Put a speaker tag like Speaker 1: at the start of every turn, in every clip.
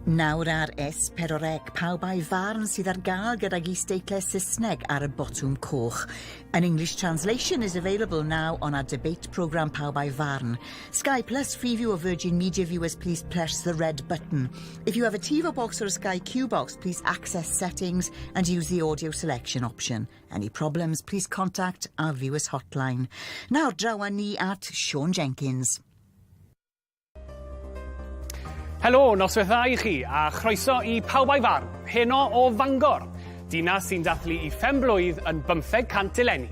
Speaker 1: Nawr ar S4C, pawb a'i farn sydd ar gael gydag is-deitlau Saesneg ar y botwm coch. An English translation is available now on our debate programme Pawb a'i Farn. Sky Plus, Freeview or Virgin Media viewers, please press the red button. If you have a TiVo box or a Sky Q box, please access settings and use the audio selection option. Any problems, please contact our viewers hotline. Nawr draw â ni at Siôn Jenkins.
Speaker 2: Helo, noswaith dda i chi, a chroeso i Pawb a'i Farn, heno o Fangor, dinas sy'n dathlu i phen-blwydd yn bymtheg cant eleni.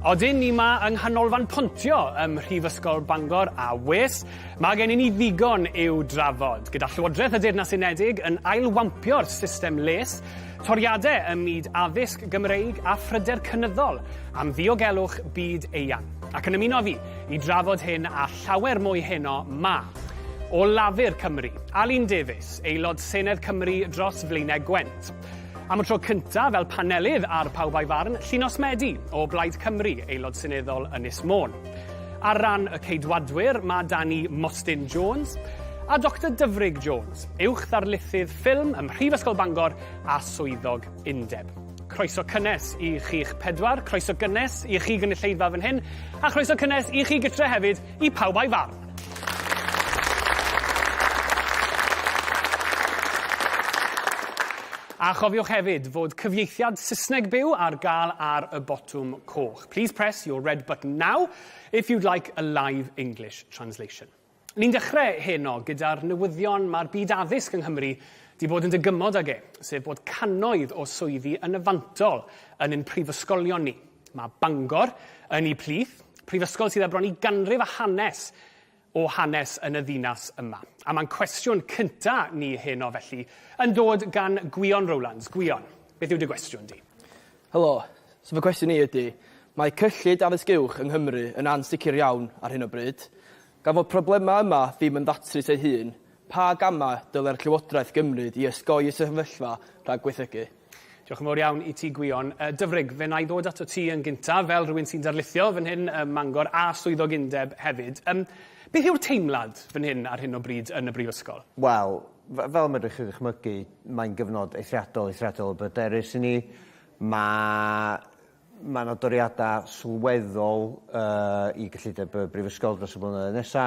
Speaker 2: Odyn, ni 'ma yng Nghanolfan Pontio ym Mhrifysgol Bangor a wes, mae gen i ni ddigon i'w drafod, gyda Llywodraeth y Deyrnas Unedig yn ailwampio'r system les, toriadau ym myd addysg Gymreig a phryder cynyddol am ddiogelwch byd eang. Ac yn ymuno â fi i drafod hyn a llawer mwy heno ma' o Lafur Cymru, Alun Davies, Aelod Senedd Cymru dros Flaenau Gwent. Am y tro cyntaf fel panelydd ar Pawb a'i Farn, Llinos Medi o Blaid Cymru, Aelod Seneddol Ynys Môn. Ar ran y Ceidwadwyr, mae Danny Mostyn Jones a Doctor Dyfrig Jones, uwch ddarlithydd ffilm ym Mhrifysgol Bangor a swyddog undeb. Croeso cynnes i chi'ch pedwar, croeso gynnes i chi gynulleidfa fan hyn, a chroeso cynnes i chi gytre hefyd i Pawb a'i Farn. A chofiwch hefyd fod cyfieithiad Saesneg byw ar gael ar y botwm coch. Please press your red button now if you'd like a live English translation. Ni'n dechrau heno gyda'r newyddion mae'r byd addysg yng Nghymru 'di bod yn dygymod ag e, sef bod cannoedd o swyddi yn y fantol yn ein prifysgolion ni. Mae Bangor yn eu plith, prifysgol sydd â bron i ganrif a hanes o hanes yn y ddinas yma. A mae'n cwestiwn cynta ni heno felly yn dod gan Gwion Rowlands. Gwion, beth yw dy gwestiwn di?
Speaker 3: Helo, so fy cwestiwn i ydy, mae cyllid addysg uwch yng Nghymru yn ansicr iawn ar hyn o bryd. Gan fod problemau yma ddim yn ddatrys eu hun, pa gamau dylai'r Llywodraeth gymryd i osgoi y sefyllfa rhag gwaethygu?
Speaker 2: Diolch yn fawr iawn i ti, Gwion. Uh, Dyfrig, fe wna i ddod ato ti yn gyntaf, fel rhywun sy'n darlithio fan hyn ym Mangor a swyddog undeb hefyd. Um, beth yw'r teimlad fan hyn ar hyn o bryd yn y brifysgol?
Speaker 4: Wel, fel medrwch chi ddychmygu, mae'n gyfnod eithriadol, eithriadol o bryderus i ni. Mae Mae 'na doriadau sylweddol i gyllideb y Brifysgol dros y blynyddoedd nesa',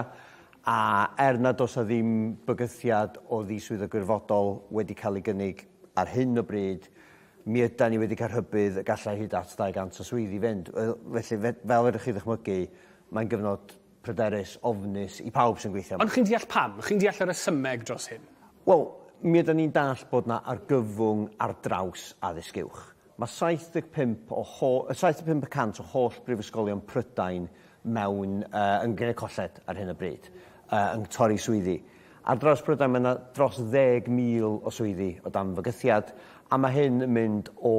Speaker 4: a er nad oes 'na ddim bygythiad o ddiswyddo gwirfoddol wedi cael ei gynnig ar hyn o bryd, mi ydan ni wedi cael rhybudd y gallai hyd at 200 o swyddi fynd. Felly, fel fedrwch chi ddychmygu, mae'n gyfnod pryderus, ofnus i pawb sy'n gweithio yma.
Speaker 2: Ond chi'n deall pam? Chi'n deall y rhesymeg dros hyn?
Speaker 4: Wel, mi ydan ni'n dallt bod 'na argyfwng ar draws addysg uwch. Mae 75 o ho- 75 y cant o holl brifysgolion Prydain mewn uh, yn gwneud colled ar hyn o bryd, uh, yn torri swyddi. Ar draws Prydain mae yna dros 10,000 o swyddi o dan fygythiad, a mae hyn yn mynd o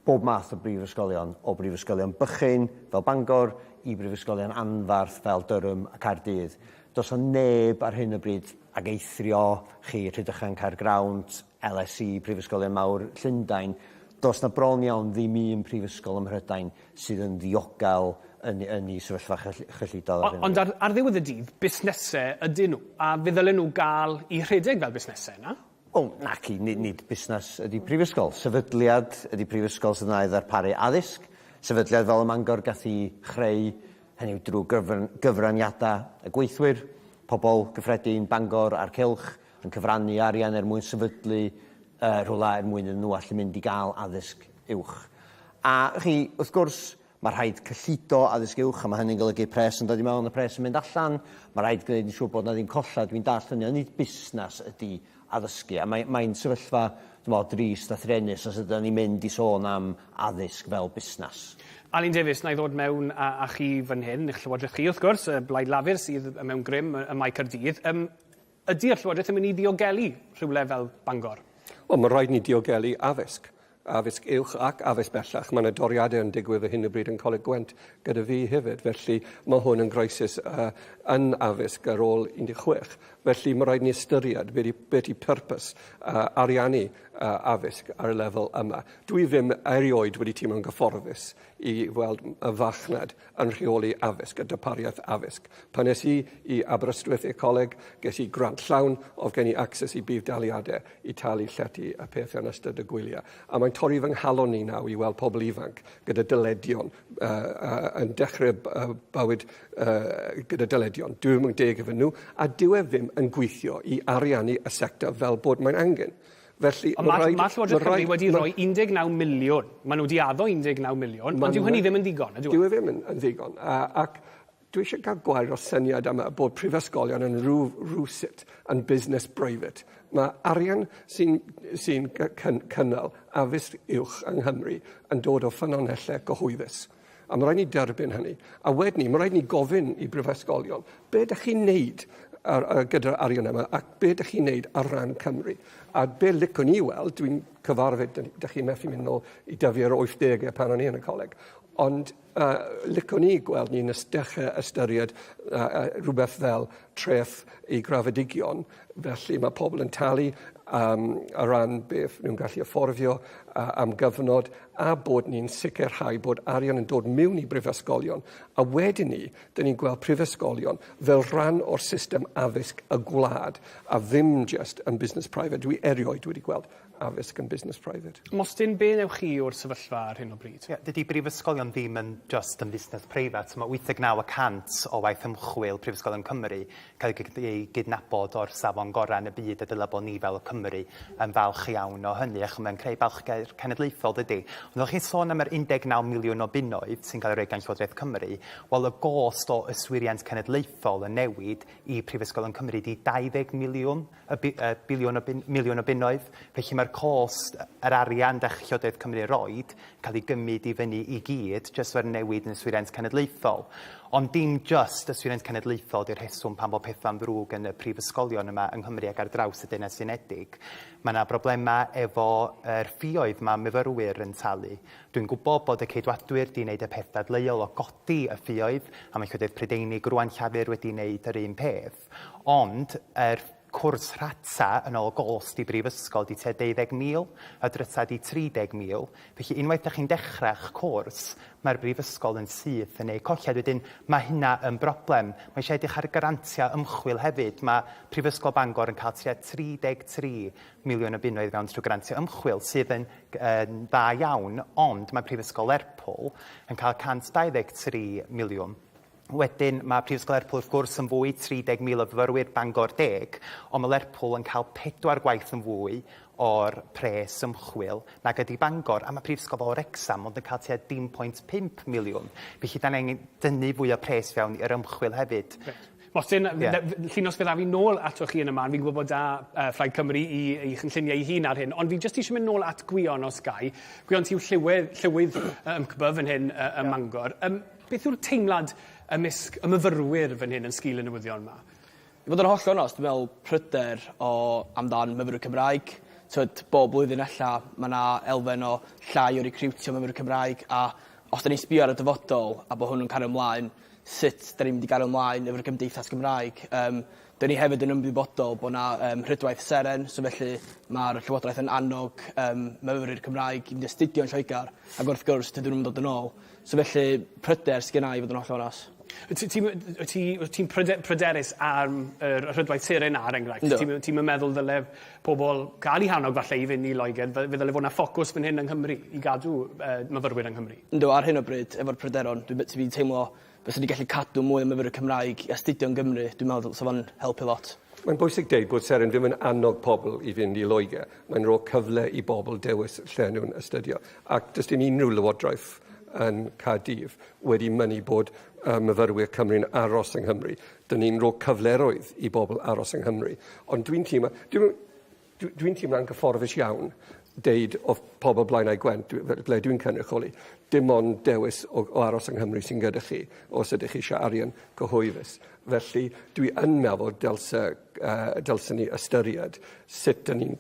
Speaker 4: bob math o brifysgolion, o brifysgolion bychain fel Bangor i brifysgolion anfarth fel Durham a Caerdydd. Does 'na neb ar hyn o bryd, ag eithrio chi, Rhydychen, Caergrawnt, LSE, prifysgolion mawr Llundain, does 'na bron iawn ddim un prifysgol ym Mhrydain sydd yn ddiogel yn yn 'u sefyllfa chyllidol
Speaker 2: ar hyn o bryd. Ond ar ar ddiwedd y dydd, busnesau ydyn nhw, a fe ddylen nhw gael eu rhedeg fel busnesau, na?
Speaker 4: Wel, naci, nid, nid busnes ydy prifysgol. Sefydliad ydy prifysgol sydd yna i ddarparu addysg. Sefydliad fel y Mangor gath ei chreu, hynny yw drwy gyfran, gyfraniadau y gweithwyr, pobl gyffredin, Bangor a'r cylch, yn cyfrannu arian er mwyn sefydlu uh, rhywle er mwyn iddyn nhw allu mynd i gael addysg uwch. A chi, wrth gwrs, Mae rhaid cyllido addysg uwch a mae hynny'n golygu pres yn dod i mewn a pres yn mynd allan. Mae rhaid gwneud yn siŵr bod 'na ddim colled, dwi'n dallt hynny, ond nid busnes ydy addysgu a mae mae'n sefyllfa dwi'n meddwl drist a thruenus os ydyn ni'n mynd i sôn am addysg fel busnes.
Speaker 2: Alun Davies, na i ddod mewn â, â chi fan hyn, eich Llywodraeth chi wrth gwrs, y Blaid Lafur sydd mewn grym ym Mae Caerdydd. Um, ydy'r Llywodraeth yn mynd i ddiogelu rhywle fel Bangor?
Speaker 5: Wel, mae rhaid ni diogelu addysg. addysg uwch ac addysg bellach. Mae yna doriadau yn digwydd ar hyn o bryd yn Coleg Gwent gyda fi hefyd, felly mae hwn yn grisis yn addysg ar ôl 16. Felly mae rhaid ni ystyried beth yw, beth yw purpose ariannu addysg ar y lefel yma. Dwi ddim erioed wedi teimlo'n gyfforddus i weld y farchnad yn rheoli addysg, y darpariaeth addysg. Pan es i i Aberystwyth i'r coleg, ges i grant llawn, oedd gen i access i budd-daliadau i talu llety a pethau yn ystod y gwyliau. A mae'n torri fy nghalon i nawr i weld pobl ifanc gyda dyledion uh, uh, yn dechrau uh, bywyd uh, gyda dyledion. Dwi ddim yn deg efo nhw, a dyw e ddim yn gweithio i ariannu y sector fel bod mae'n angen. Felly,
Speaker 2: Ond mae, mae Llywodraeth Cymru wedi rhoi 19 miliwn. Maen nhw wedi addo 19 miliwn, ond dyw hynny ddim yn ddigon, ydyw e?
Speaker 5: Dyw e ddim yn, yn ddigon. Ac dwi eisiau cael gwared o'r syniad yma bod prifysgolion yn rhyw, rhywsut yn busnes private. Mae arian sy'n sy cynnal addysg uwch yng Nghymru yn dod o ffynonellau gyhoeddus. A mae rhaid ni derbyn hynny. A wedyn ni, mae rhaid ni gofyn i brifysgolion, be ydych chi'n neud ar, ar, gyda'r arian yma ac be ydych chi'n neud ar ran Cymru? A be licwn i weld, dwi'n cyfarfod, ydych chi'n methu mynd nôl i dyfu ar 80au pan o'n i yn y coleg, ond uh, licwn i gweld ni'n dechrau ystyried uh, rhywbeth fel treth i graddedigion, felly mae pobl yn talu um, ar ran beth nhw'n gallu afforddio uh, am gyfnod a bod ni'n sicrhau bod arian yn dod mewn i brifysgolion a wedyn ni, dyn ni'n gweld prifysgolion fel rhan o'r system addysg y gwlad a ddim just yn business private. Dwi erioed wedi gweld addysg yn business private.
Speaker 2: Mostyn, be newch chi o'r sefyllfa ar hyn o bryd?
Speaker 6: Yeah, dydy brifysgolion ddim yn just yn busnes preifat. Mae 89% o waith ymchwil Prifysgolion Cymru cael ei gydnabod o'r safon gorau yn y byd a dylai bod ni fel y Cymru yn falch iawn o hynny achos mae'n creu balchder cenedlaethol dydy. Ond o'ch chi'n sôn am yr 19 miliwn o bunnoedd sy'n cael ei roi gan Llywodraeth Cymru, wel y gost o yswiriant cenedlaethol yn newid i Prifysgolion Cymru di 20 miliwn y bi, uh, biliwn o bin, miliwn o bunnoedd. Felly mae'r cost, yr arian dach Llywodraeth Cymru roed, cael ei gymryd i fyny i gyd, jyst o'r newid yn yswiriant cenedlaethol. Ond dim jyst yswiriant cenedlaethol di'r rheswm pam bod pethau'n ddrwg yn y prifysgolion yma yng Nghymru ac ar draws y Deyrnas Unedig. Mae yna broblemau efo yr ffioedd mae myfyrwyr yn talu. Dwi'n gwybod bod y Ceidwadwyr di wneud y peth dadleuol o godi y ffioedd, a mae Llywodraeth Prydeinig rwan Llafur wedi wneud yr un peth. Ond yr cwrs rhata yn ôl gost i brifysgol 'di tua 20,000, y dryta 'di 30,000. Felly unwaith 'dach chi'n dechrau'ch cwrs, mae'r brifysgol yn syth yn neud colled. Wedyn mae hynna yn broblem. Mae eisiau edrych ar grantiau ymchwil hefyd. Mae Prifysgol Bangor yn cael tua 33 miliwn o bunnoedd fewn trwy grantiau ymchwil, sydd yn, yn dda iawn, ond mae Prifysgol Lerpwl yn cael 123 miliwn. Wedyn mae Prifysgol Lerpwl wrth gwrs yn fwy, 30,000 o fyfyrwyr, Bangor 10, ond mae Lerpwl yn cael pedwar gwaith yn fwy o'r pres ymchwil nag ydy Bangor, a mae Prifysgol fel Wrecsam ond yn cael tua 0.5 miliwn. Felly da ni angen dynnu fwy o pres fewn i'r ymchwil hefyd.
Speaker 2: Reit. Mostyn, yeah. Llinos fe ddaf i nôl atoch chi yn y man. Fi'n gwybod bod da Phlaid Cymru i, i chynlluniau ei hun ar hyn, ond fi jyst eisiau mynd nôl at Gwion os gai. Gwion, ti yw llywydd, llywydd ymcbyf fan hyn ym Mangor. Um, Beth yw'r teimlad ymysg y myfyrwyr fan hyn yn sgil y newyddion 'ma?
Speaker 3: I fod yn hollol onast dwi me'wl pryder o amdan myfyrwyr Cymraeg. T'wod bob blwyddyn ella ma' 'na elfen o llai o recriwtio myfyrwyr Cymraeg a os 'dan ni'n sbio ar y dyfodol a bo' hwn yn cario mlaen sut 'dan ni'n mynd i gario mlaen efo'r gymdeithas Gymraeg yym 'dyn ni hefyd yn ymwybodol bo' 'na yym rhwydwaith Seren so felly ma'r llywodraeth yn annog yym myfyrwyr Cymraeg i fynd i astudio yn Lloegar ag wrth gwrs dydyn nw'm yn dod yn ôl. So felly pryder sgenna i fod yn hollol onas.
Speaker 2: Wyt ti ti'n wyt ti wyt ti'n pryde- pryderus am yr rhwydwaith seren 'na er enghraifft?
Speaker 3: Yndw.
Speaker 2: Ti'm yn ti'm yn meddwl ddyle pobol ga'l 'u hannog falle i fynd i Loegr fe fe ddyle fod 'na ffocws fan hyn yng Nghymru i gadw yy myfyrwyr yng Nghymru?
Speaker 3: Yndw ar hyn o bryd efo'r pryderon dwi by- dwi'n teimlo fyswn i gallu cadw mwy o myfyrwyr Cymraeg i astudio yn Gymru dwi'n meddwl dylsa fo'n helpu lot.
Speaker 5: Mae'n bwysig deud bod Seren ddim yn annog pobl i fynd i Loegr. Mae'n rhoi cyfle i bobl dewis lle nhw'n astudio. Ac does dim unrhyw lywodraeth yn Caerdydd wedi mynnu bod uh, myfyrwyr Cymru'n aros yng Nghymru. Dyn ni'n rhoi cyfleroedd i bobl aros yng Nghymru. Ond dwi'n teimlo... Dwi'n dwi, dwi teimlo'n gyfforddus iawn deud o pobl Blaenau Gwent, dwi, ble dwi'n cynrychioli, dim ond dewis o, o aros yng Nghymru sy'n gyda chi os ydych chi eisiau arian cyhoeddus. Felly dwi yn meddwl dylse, uh, dylse ni ystyried sut dyn ni'n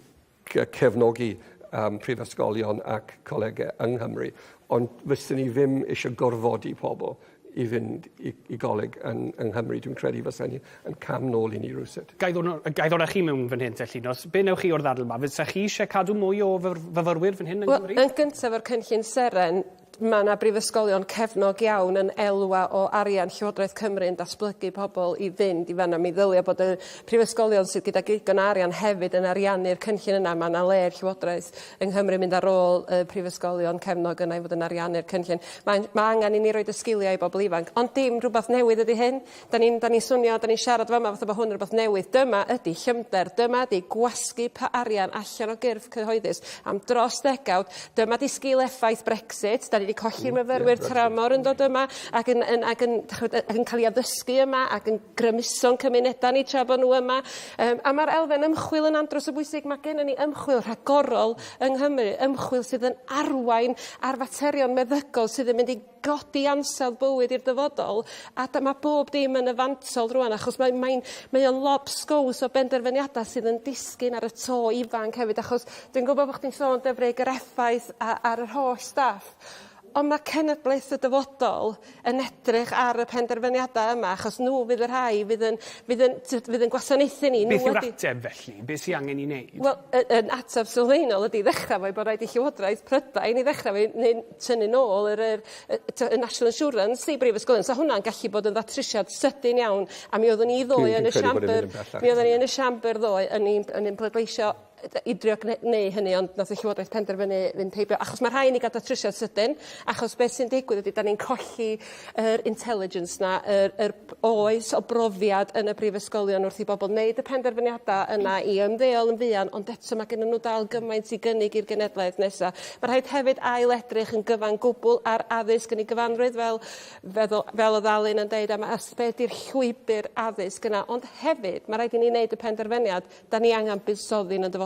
Speaker 5: cefnogi um, prifysgolion ac colegau yng Nghymru, ond fyswn ni ddim eisiau gorfodi pobl i fynd i, i goleg yn, yng Nghymru. Dwi'n credu fysa ni yn cam nôl i ni rywsut.
Speaker 2: Ga i ddod, ga i ddod â chi mewn fan hyn, te Llinos. Be newch chi o'r ddadl yma? Fysa chi eisiau cadw mwy o fyfyrwyr fan hyn yng Nghymru?
Speaker 7: Wel, yn gyntaf o'r cynllun seren, Mae 'na brifysgolion cefnog iawn yn elwa o arian Llywodraeth Cymru yn datblygu pobl i fynd i fan'na. Mi ddylia bod y prifysgolion sydd gyda digon o arian hefyd yn ariannu'r cynllun yna. Mae 'na le i'r Llywodraeth yng Nghymru mynd ar ôl y prifysgolion cefnog yna i fod yn ariannu'r cynllun. Mae'n ma' angen i ni roid y sgiliau i bobl ifanc, ond dim rhywbeth newydd ydi hyn. 'Dan ni'n 'dan ni'n swnio 'dan ni'n siarad fama fatha bo' hwn yn rwbath newydd. Dyma ydi llymder, dyma ydi gwasgu py arian allan o gyrff cyhoeddus am dros ddegawd. Dyma 'di sgil effaith Brexit. 'Dan ni 'di colli'r myfyrwyr tramor yn dod yma ac yn yn ac yn dych ch'mod yy ac yn ca'l 'u addysgu yma ac yn grymuso'n cymuneda ni tra bo' nhw yma. Yym a ma'r elfen ymchwil yn andros o bwysig. Ma' gennon ni ymchwil rhagorol yng Nghymru, ymchwil sydd yn arwain ar faterion meddygol sydd yn mynd i godi ansawdd bywyd i'r dyfodol a dy- ma' bob dim yn y fantol rŵan achos mae mae'n mae o'n lobsgows o benderfyniada sydd yn disgyn ar y to ifanc hefyd achos dwi'n gwbo bo' chdi'n sôn Dyfrig yr effaith a- ar yr holl staff on' ma' cenedlaeth y dyfodol yn edrych ar y penderfyniada yma achos nhw fydd y rhai fydd yn fydd yn t'od fydd yn gwasanaethu ni.
Speaker 2: Beth yw'r ateb felly? Be' sy angen 'i neud?
Speaker 7: Wel y yn ateb sylfaenol ydi i ddechra efo bod raid i Llywodraeth Prydain i ddechra efo neu tynnu nôl yr yr yy t'o' y National Insurance i brifysgolion. Sa hwnna'n gallu bod yn ddatrysiad sydyn iawn a mi oeddwn i ddoe yn y siambr mi oeddwn i yn y siambr ddoe yn i'n yn i'n pleidleisio i drio gneu' hynny ond nath y llywodraeth penderfynu fynd heibio achos ma' rhai' ni ga'l datrysiad sydyn achos beth sy'n digwydd ydi 'dan ni'n colli yr intelligence 'na yr yr oes o brofiad yn y brifysgolion wrth i bobol neud y penderfyniada yna i ymddeol yn fuan ond eto ma' gennyn n'w dal gymaint i gynnig i'r genedlaeth nesa. Ma' rhaid hefyd ail edrych yn gyfan gwbwl ar addysg yn ei gyfanrwydd fel feddwl fel o'dd Alun yn deud am as- be' 'di'r llwybyr addysg yna ond hefyd ma' raid i ni neud y penderfyniad 'dan ni angan buddsoddi yn y dyfodol.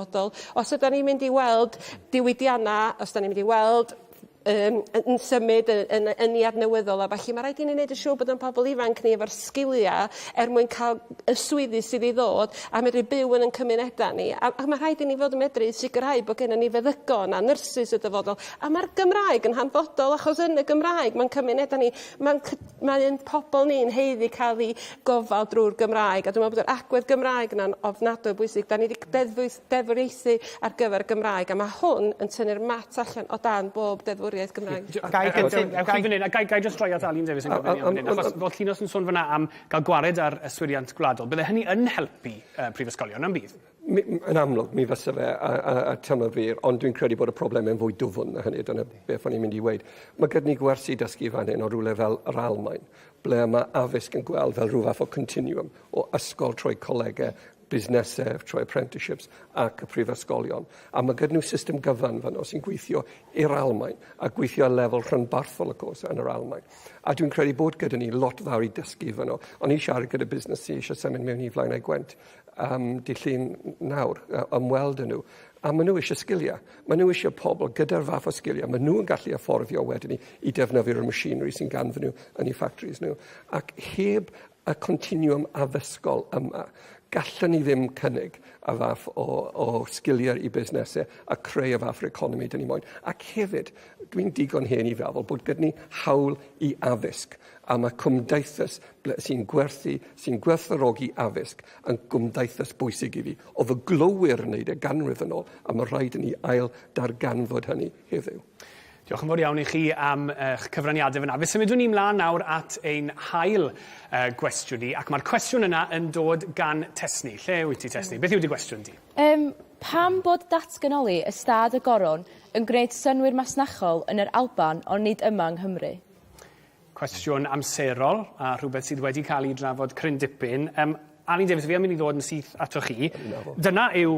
Speaker 7: Os ydan ni'n mynd i weld diwydianna os 'dan ni'n mynd i weld yym yn yn symud yy yn ynni adnewyddol a ballu ma' raid i ni neud yn siŵr bod 'yn pobol ifanc ni efo'r sgilia er mwyn ca'l y swyddi sydd i ddod a medru byw yn 'yn cymuneda ni a a ma' rhaid i ni fod yn medru sicirhau bod gennon ni feddygon a nyrsys y dyfodol a ma'r Gymraeg yn hanfodol achos yn y Gymraeg ma'n cymuneda ni ma'n cy- mae ein pobol ni'n haeddu ca'l 'u gofal drw'r Gymraeg a dwi me'wl bod yr agwedd Gymraeg yna'n ofnadwy o bwysig. 'Dan ni 'di deddfwyth- deddfwriaethu ar gyfer y Gymraeg a ma' hwn yn tynnu'r mat allan o dan bob deddfwriaeth Gymraeg.
Speaker 2: Ga i Ewch chi fan 'yn a gai gai jyst droi at Alun Davies yn gofyn i fan 'yn achos fod Llinos yn sôn fan 'na am ga'l gwared ar yswiriant gwladol. Bydde hynny yn helpu yy prifysgolion yn bydd?
Speaker 5: Mi, yn amlwg, mi fysa fe a, a, a tymor fyr, ond dwi'n credu bod y problemau'n fwy dwfn na hynny, dyna beth o'n i'n mynd i weud. Mae gyda ni gwersi dysgu fan hyn o rywle fel yr Almaen, ble mae addysg yn gweld fel rhyw fath o continuum o ysgol trwy colegau, busnesau, trwy apprenticeships ac y prifysgolion. A mae gyda nhw system gyfan fanno sy'n gweithio i'r Almaen a gweithio ar lefel rhanbarthol, of course, yn yr Almaen. A dwi'n credu bod gyda ni lot fawr i dysgu fanno. O'n i siarad gyda busnes sydd eisiau symud mewn i Flaenau Gwent um, dydd Llun nawr, ymweld â nhw. A maen nhw eisiau sgiliau. Maen nhw eisiau pobl gyda'r fath o sgiliau. Maen nhw'n gallu afforddio wedyn ni i defnyddio'r machinery sy'n ganddyn nhw yn eu factories nhw. Ac heb y continuum addysgol yma, gallwn ni ddim cynnig y fath o, o sgiliau i busnesau a creu y fath o'r economi dyn ni moyn. Ac hefyd, dwi'n digon hen i feddwl bod gyda ni hawl i addysg. A mae cymdeithas sy'n gwerthu, sy'n gwerthfawrogi addysg yn gymdeithas bwysig i fi. Oedd y glowyr yn neud e ganrif yn ôl, a mae rhaid i ni ail darganfod hynny heddiw.
Speaker 2: Diolch yn fawr iawn i chi am eich cyfraniadau fyna. Fe symudwn ni mlaen nawr at ein hail uh, gwestiwn ni, ac mae'r cwestiwn yna yn dod gan Tesni. Lle wyt ti, Tesni? Beth yw dy gwestiwn di?
Speaker 8: Um, pam bod datganoli ystâd y goron yn gwneud synnwyr masnachol yn yr Alban ond nid yma yng Nghymru?
Speaker 2: Cwestiwn amserol a rhywbeth sydd wedi cael ei drafod cryn dipyn. Um, Alun Davies, fi am mynd i ddod yn syth atoch chi. Dyna yw,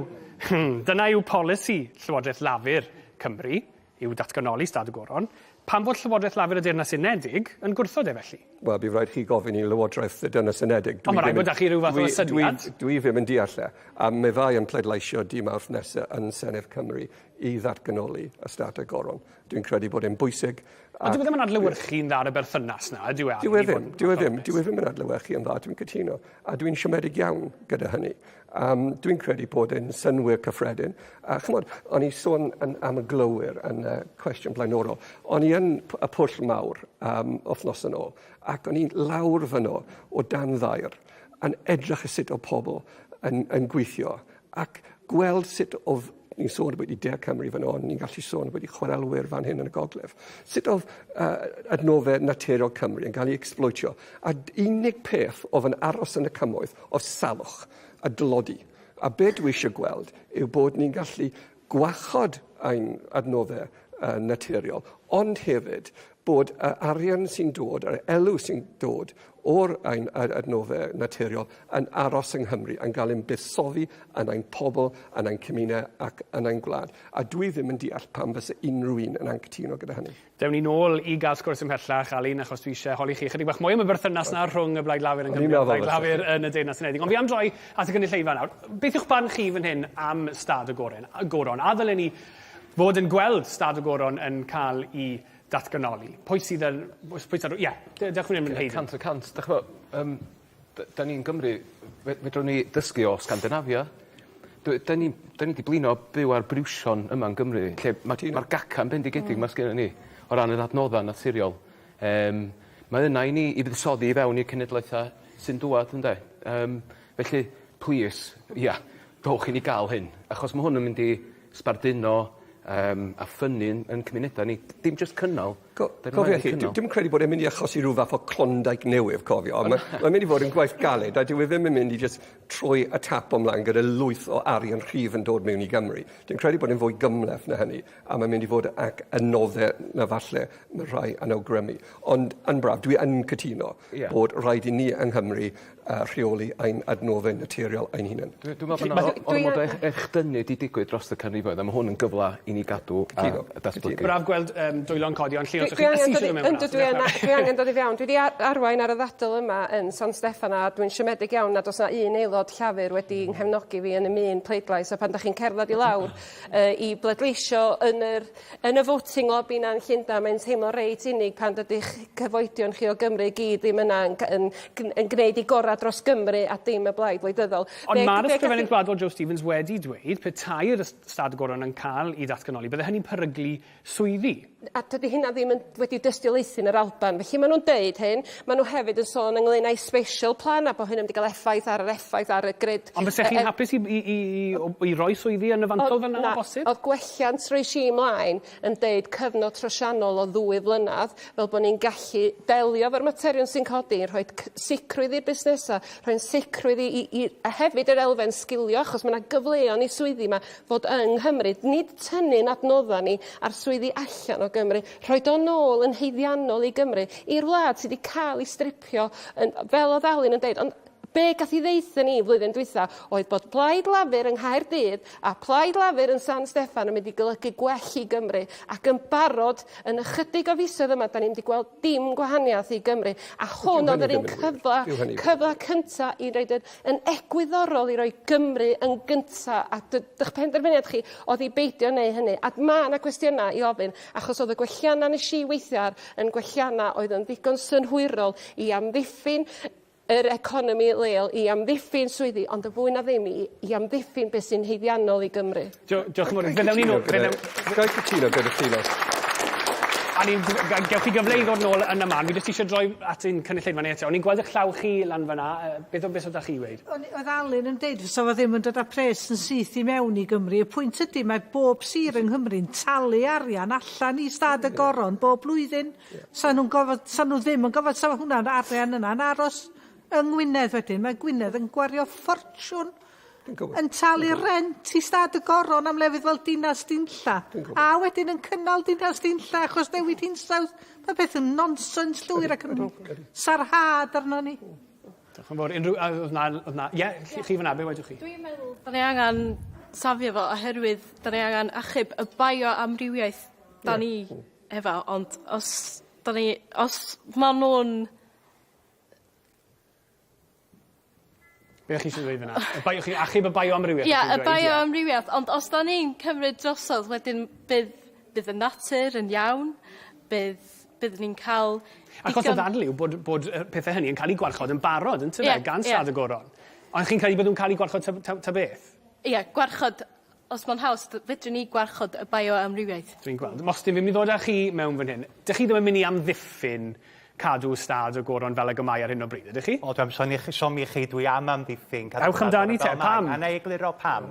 Speaker 2: dyna yw polisi Llywodraeth Lafur Cymru, yw datganoli Stad y Goron. Pam fod Llywodraeth Lafur y Deyrnas Unedig yn gwrthod e felly?
Speaker 5: Wel, bydd rhaid chi gofyn i Lywodraeth y Deyrnas Unedig.
Speaker 2: Ond mae rhaid bod 'da chi ryw fath o syniad.
Speaker 5: Dwi, dwi ddim yn deall e. A mi fai yn pleidleisio di Mawrth nesaf yn Senedd Cymru i ddatganoli y Stad y Goron. Dwi'n credu bod e'n bwysig.
Speaker 2: Ond dyw e ddim yn adlewyrchu'n dda ar y berthynas 'na, ydyw e?
Speaker 5: Dyw e ddim, dyw e ddim, dyw e ddim yn adlewyrchu yn dda, dwi'n cytuno. A dwi'n siomedig iawn gyda hynny. Um, dwi'n credu bod e'n synnwyr cyffredin. A chymod, o'n i sôn yn, am y glowyr yn y cwestiwn blaenorol. O'n i yn y pwll mawr um, wythnos yn ôl, ac o'n i lawr fyno o dan ddair yn edrych y sut o pobl yn, yn gweithio ac gweld sut oedd ni'n sôn ambiti De Cymru fan hon, ni'n gallu sôn ambiti chwarelwyr fan hyn yn y gogledd. Sut oedd uh, adnoddau naturiol Cymru yn cael ei exploitio. A unig peth oedd yn aros yn y cymoedd oedd salwch a dlodi. A be dwi eisiau gweld yw bod ni'n gallu gwachod ein adnoddau uh, naturiol, ond hefyd bod y arian sy'n dod, yr elw sy'n dod o'r ein adnoddau naturiol yn aros yng Nghymru, yn cael ein buddsoddi yn ein pobl, yn ein cymuned ac yn ein gwlad. A dwi ddim yn deall pam fysa unrhyw un yn anghytuno gyda hynny.
Speaker 2: Dewn ni nôl i gael sgwrs ymhellach, Alun, achos dwi eisiau holi chi chydig bach mwy am y berthynas 'na rhwng y Blaid Lafur yng Nghymru a'r Blaid Lafur yn y Deyrnas Unedig. Ond fi am droi at y gynulleidfa nawr. Beth yw'ch barn chi fan hyn am Stad y Goron? Goron? A ddylen ni fod yn gweld Stad y Goron yn cael ei datganoli? Pwy sydd yn... Pwy sydd ar... Ie, dewch fan hyn, Haydn.
Speaker 9: 100 y cant. Dych ch'mo' yym 'dan ni'n Gymru fedrwn ni dysgu o Sgandinafia. 'Dan ni 'dan ni 'di blino byw ar briwsion yma yn Gymru lle ma' ma'r gacan bendigedig 'ma sgennon ni o ran yr adnodda' naturiol. Yym mae yna i ni i fuddsoddi i fewn i'r cenedlaetha' sy'n dŵad ynde? Yym felly plîs ia dowch i ni ga'l hyn achos ma' hwn yn mynd i sbarduno yym a ffynnu 'yn 'yn cymuneda ni. Dim jyst cynnal.
Speaker 5: Co- cofio chi, dwi dim yn credu bod e'n mynd i achosi rhyw fath o Klondike newydd, cofio. Mae mae'n mynd i fod yn gwaith galed a dyw e ddim yn mynd i jyst troi y tap ymlaen gyda lwyth o arian rhif yn dod mewn i Gymru. Dwi'n credu bod e'n fwy gymhleth na hynny a mae'n mynd i fod ac yn noddau na falle mae rhai yn awgrymu. Ond yn braf, dwi yn cytuno yeah. bod rhaid i ni yng Nghymru uh, rheoli ein adnoddau naturiol ein hunain.
Speaker 9: Dwi'n dwi meddwl bod yna ormod o echdynnu 'di digwydd dros y canrifoedd a ma' hwn yn gyfle i ni gadw a datblygu.
Speaker 2: Braf gweld um, dwylo'n codi, ond Llinos, o'ch chi'n ysu eisiau dod mewn
Speaker 7: Yndw, dwi, yn, dwi angen dod i fewn. Dwi wedi arwain ar y ddadl yma yn San Steffan a dwi'n siomedig iawn nad oes na un aelod Llafur wedi nghefnogi fi yn y un pleidlais a pan da chi'n cerdded i lawr uh, i bleidleisio yn yr Yn y voting lobby 'na yn Llundain mae'n teimlo reit unig pan dydych cyfoedion chi o Gymru i gyd ddim yna yn yn yn gneud 'u gora' dros Gymru a dim y blaid wleidyddol.
Speaker 2: Ond ma'r Ysgrifennydd Gwladol Jo Stevens wedi dweud petai'r ystâd goron yn cael 'i ddatganoli bydde hynny'n peryglu swyddi.
Speaker 7: A dydi hynna ddim yn wedi dystiolaethu yn yr Alban. Felly ma' nw'n deud hyn. Ma' nhw hefyd yn sôn ynglyn â'u special plan a bo' hynny'n mynd i ga'l effaith ar yr effaith ar y grid.
Speaker 2: Ond fysech chi'n hapus i i i i roi swyddi yn y fantol fel 'na o bosib?
Speaker 7: O'dd gwelliant rois i mlaen yn deud cyfnod trosiannol o ddwy flynadd fel bo' ni'n gallu delio efo'r materion sy'n codi, rhoid sicrwydd i'r busnesa', rhoi'n sicrwydd i i i a hefyd yr elfen sgilio achos ma' 'na gyfleon i swyddi 'ma fod yng Nghymru, nid tynnu'n adnodda' ni a'r swyddi allan o Gymru, rhoid o nôl yn haeddiannol i Gymru, i'r wlad sy 'di ca'l 'i stripio yn fel o'dd Alun yn deud ond be' gath 'i ddeutha ni flwyddyn dwytha oedd bod Plaid Lafur yng Nghaerdydd a Plaid Lafur yn San Steffan yn mynd i golygu gwell i Gymru ac yn barod yn ychydig o fisoedd yma 'dan ni'n mynd i gweld dim gwahaniath i Gymru a hwn o'dd yr un cyfla cyfla cynta i roid yr yn egwyddorol i roi Gymru yn gynta a dy- 'dych penderfyniad chi o'dd i beidio neu' hynny a ma' 'na gwestiyna' i ofyn achos o'dd y gwellianna' nesh i weithio ar yn gwellianna' oedd yn ddigon synhwyrol i amddiffyn yr economi leol i amddiffyn swyddi ond yn fwy na ddim i i amddiffyn beth sy'n haeddiannol i Gymru.
Speaker 2: Dio- diolch yn fawr. Fe ddewn ni nôl fe ddewn...
Speaker 5: Ga i cytuno gyda chi Llinos?
Speaker 2: A ni'n gewch chi gyfle i ddod nôl yn y man. Fi jyst eisiau droi at ein cynulleidfa ni eto. O'n i'n gweld eich llaw chi lan fan'na. Yy beth o- beth o'dd 'da chi i weud?
Speaker 10: O'n i oedd Alun yn deud fysa fo ddim yn dod â pres yn syth i mewn i Gymru. Y pwynt ydi mae bob sir yng Nghymru'n talu arian allan i Stad y Goron bob blwyddyn. Sa nhw'n gorfod, sa nhw ddim yn gorfod, sa hwnna'n arian yna'n aros yng Ngwynedd wedyn. Mae Gwynedd yn gwario ffortiwn yn talu rent i Stad y Goron am lefydd fel Dinas Dinlla. A wedyn yn cynnal Dinas Dinlla achos newid hinsawdd. Mae peth yn nonsens llwyr ac yn sarhad arno ni.
Speaker 2: Diolch yn fawr. Unrhyw... Oedd na... Oedd na... Ie, chi, chi fyna, be wedwch chi?
Speaker 11: Dwi'n meddwl da ni angen safio fo oherwydd da ni angen achub y bioamrywiaeth da ni efo ond os 'dan ni os ma' nw'n
Speaker 2: Be' o'ch chi eisiau dweud fyna? Y bio, chi achub y bioamrywiaeth?
Speaker 11: Ie, y bioamrywiaeth, ond os 'dan ni'n cymryd drosodd wedyn bydd bydd y natur yn iawn, bydd... byddwn ni'n cael
Speaker 2: Achos y ddadl yw bod, bod y pethau hynny yn cael eu gwarchod yn barod, yn tyfe, yeah, gan Stad yeah. y Goron. Ond chi'n credu bod nhw'n cael eu gwarchod ta, ta, ta beth?
Speaker 11: Ie, yeah, gwarchod, os mae'n haws, fedrwn ni gwarchod y bioamrywiaeth.
Speaker 2: Dwi'n gweld. Mostyn, fi'n mynd i ddod â chi mewn fan hyn. Dych chi ddim yn mynd i amddiffyn cadw stad y goron fel ag y mae ar hyn o bryd, ydych chi?
Speaker 6: O, dwi am siomi chi, siomi chi, dwi am amddiffyn
Speaker 2: cadw Ewch amdani te, pam?
Speaker 6: A na i egluro pam.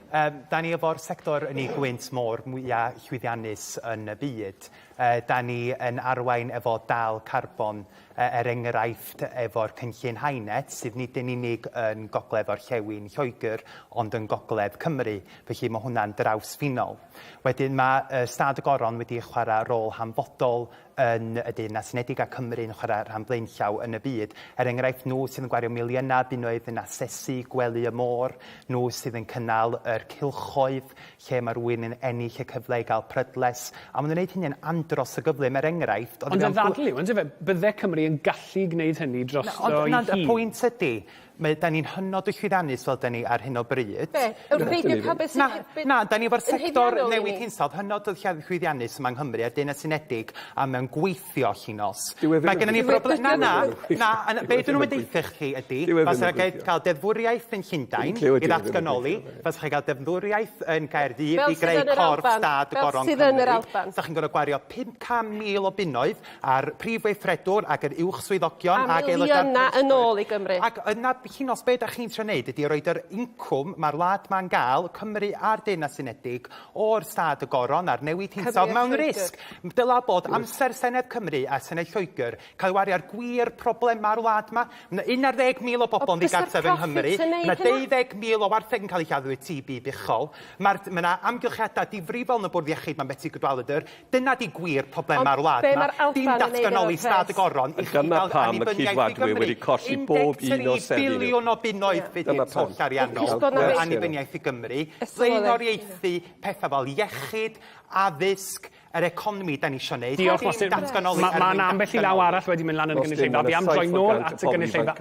Speaker 6: Um, da ni efo'r sector ynni gwynt môr mwyaf llwyddiannus yn y byd. Uh, da ni yn arwain efo dal carbon, uh, er enghraifft efo'r cynllun HyNet, sydd nid yn unig yn gogledd orllewin Lloegr, ond yn gogledd Cymru. Felly mae hwnna'n drawsffinol. Wedyn mae uh, Stad y Goron wedi chwarae rôl hanfodol yn y Deyrnas Unedig a Cymru yn chwarae rhan blaenllaw yn y byd. Er enghraifft, nhw sydd yn gwario miliynau bunnoedd yn asesu gwely y môr, nhw sydd yn cynnal yr cylchoedd lle mae rhywun yn ennill y cyfle i gael prydles, a maen nhw'n gwneud hynny'n andros o gyflym, er enghraifft...
Speaker 2: Ond y ddadl yw, yndyfe, bydde Cymru yn gallu gwneud hynny drosto ei hun.
Speaker 6: Y pwynt ydy, Mae, da ni'n hynod o llwyddiannus fel da ni ar hyn o bryd.
Speaker 7: Be? Wrth beidio cael beth sy'n...
Speaker 6: Na, na, da ni efo'r sector newid hinsawdd hynod o llwyddiannus yma yng Nghymru a'r Deyrnas Unedig a mewn gweithio Llinos. Mae gennym ni broblem... Na, na, na, be dyn nhw'n deitha chi ydy, fasa chi cael deddfwriaeth yn Llundain i ddatganoli, fasa chi cael deddfwriaeth yn Caerdydd i greu corff stad y Goron Cymru, sa chi'n gorfod gwario 500,000 o bunnoedd a'r prif weithredwr ac yr uwch swyddogion
Speaker 7: A
Speaker 6: ac aelodau'r
Speaker 7: miliynau yn ôl i Gymru.
Speaker 6: Ac yna, Llinos, be dach chi'n trio neud ydy roid yr incwm mae'r wlad ma'n gael, Cymru a'r Deyrnas Unedig, o'r stad y goron a'r newid hinsawdd mewn risg. Dyla bod amser Senedd Cymru a Senedd Lloegr cael ei wario ar gwir problemau'r wlad 'ma. Mae 'na 11,000 o bobl yn ddigartref yng Nghymru. Mae 'na 12,000 o wartheg yn cael eu lladd efo TB buchol. Mae'r, mae 'na amgylchiadau difrifol yn y bwrdd iechyd 'ma Betsi Cadwaladr. Dyna 'di gwir problemau'r wlad 'ma. Dim datganoli stad y goron i chi gael annibyniaeth i Gymru. 13 biliwn o bunnoedd fydd i'r twll ariannol yr annibyniaeth i Gymru. Blaenoriaethu pethau fel iechyd, addysg, yr economi 'da ni isio neud.
Speaker 2: Diolch Mostyn.
Speaker 6: Datganoli er
Speaker 2: mwyn
Speaker 6: Mae
Speaker 2: 'na ambell i law arall wedi mynd lan yn y gynulleidfa. Fi am droi nôl at y gynulleidfa.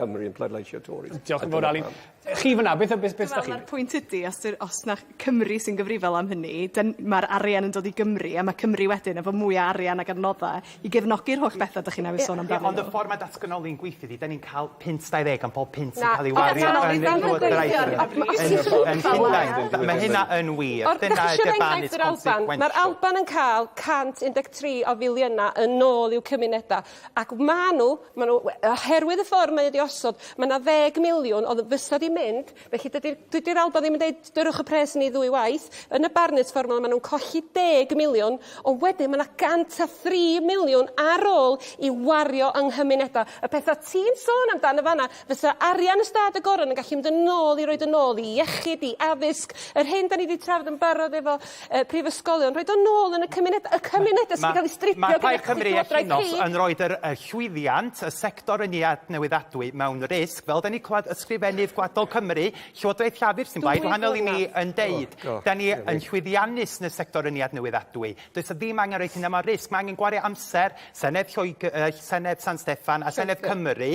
Speaker 2: Diolch yn fawr Alun. Chi fyna, beth, beth, beth
Speaker 12: ydych chi? Mae'r pwynt ydy, os, os na Cymru sy'n gyfrifol am hynny, mae'r arian yn dod i Gymru, a mae Cymru wedyn efo mwy o arian ac adnoddau i gefnogi'r holl bethau ydych chi newydd sôn amdanyn
Speaker 6: nhw. Ond y ffordd mae datganoli'n gweithio ydy, da ni'n cael punt 20 am pob punt sy'n cael ei wario yn y Llywodraeth yn Llundain. Mae hynna yn wir.
Speaker 7: Dyna ydy'r ban is consequential. Mae'r Alban yn cael 113 o filiynau yn ôl i'w cymunedau. Ac maen nhw, maen nhw, oherwydd y ffordd mae wedi osod, mae yna ddeg miliwn oedd fysa di mynd, felly dydy'r dydy Alban ddim yn dweud dyrwch y pres ni ddwy waith. Yn y Barnett formula maen nhw'n colli deg miliwn, ond wedyn mae yna 103 miliwn ar ôl i wario yng nghymunedau. Y pethau ti'n sôn amdano fanna, fysa arian ystâd y goron yn gallu mynd yn ôl i roid yn ôl i iechyd, i addysg, yr hyn da ni wedi trafod yn barod efo uh, prifysgolion, rhoid o'n nôl yn y cymuned, y cymunedau sydd wedi cael ei stripio
Speaker 6: Mae Plaid Cymru a Llinos yn rhoi yr, y llwyddiant, y sector ynni adnewyddadwy mewn risg, fel da ni clywed Ysgrifennydd Gwladol Cymru, Llywodraeth Llafur sy'n blaid wahanol i mi yn deud. Oh, da ni yn llwyddiannus yn y sector ynni adnewyddadwy. Does ddim angen rhoi hynna mewn risg. Mae angen gwario amser Senedd, Lloegr, uh, Senedd San Steffan a Senedd Cymru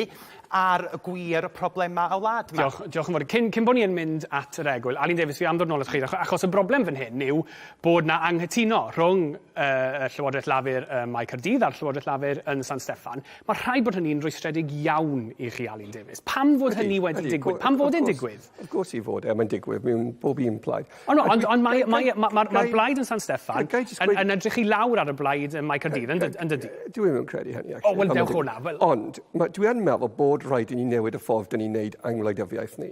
Speaker 6: ar y gwir problemau y wlad 'ma.
Speaker 2: Diolch, diolch yn fawr. Cyn, cyn bod ni yn mynd at yr egwyl, Alun Davies, fi am ddod nôl at chi, achos y broblem fan hyn yw bod na anghytuno rhwng uh, y Llywodraeth Lafur ym Mae Caerdydd a'r Llywodraeth Lafur yn San Steffan. Mae rhaid bod hynny'n rwystredig iawn i chi, Alun Davies. Pam fod hynny wedi digwydd? Pam fod e'n digwydd?
Speaker 5: Wrth gwrs i fod e, mae'n digwydd mewn bob un plaid.
Speaker 2: Ond no, ond, ond mae, mae, mae, mae'r mae blaid yn San Steffan yn, yn edrych i lawr ar y blaid ym Mae Caerdydd, yn, yn dydy?
Speaker 5: Dwi ddim yn credu hynny.
Speaker 2: O, wel, dewch o'na. Well...
Speaker 5: Ond ma, dwi yn meddwl bod rhaid i ni newid y ffordd dyn ni'n neud angwleidyddiaeth ni.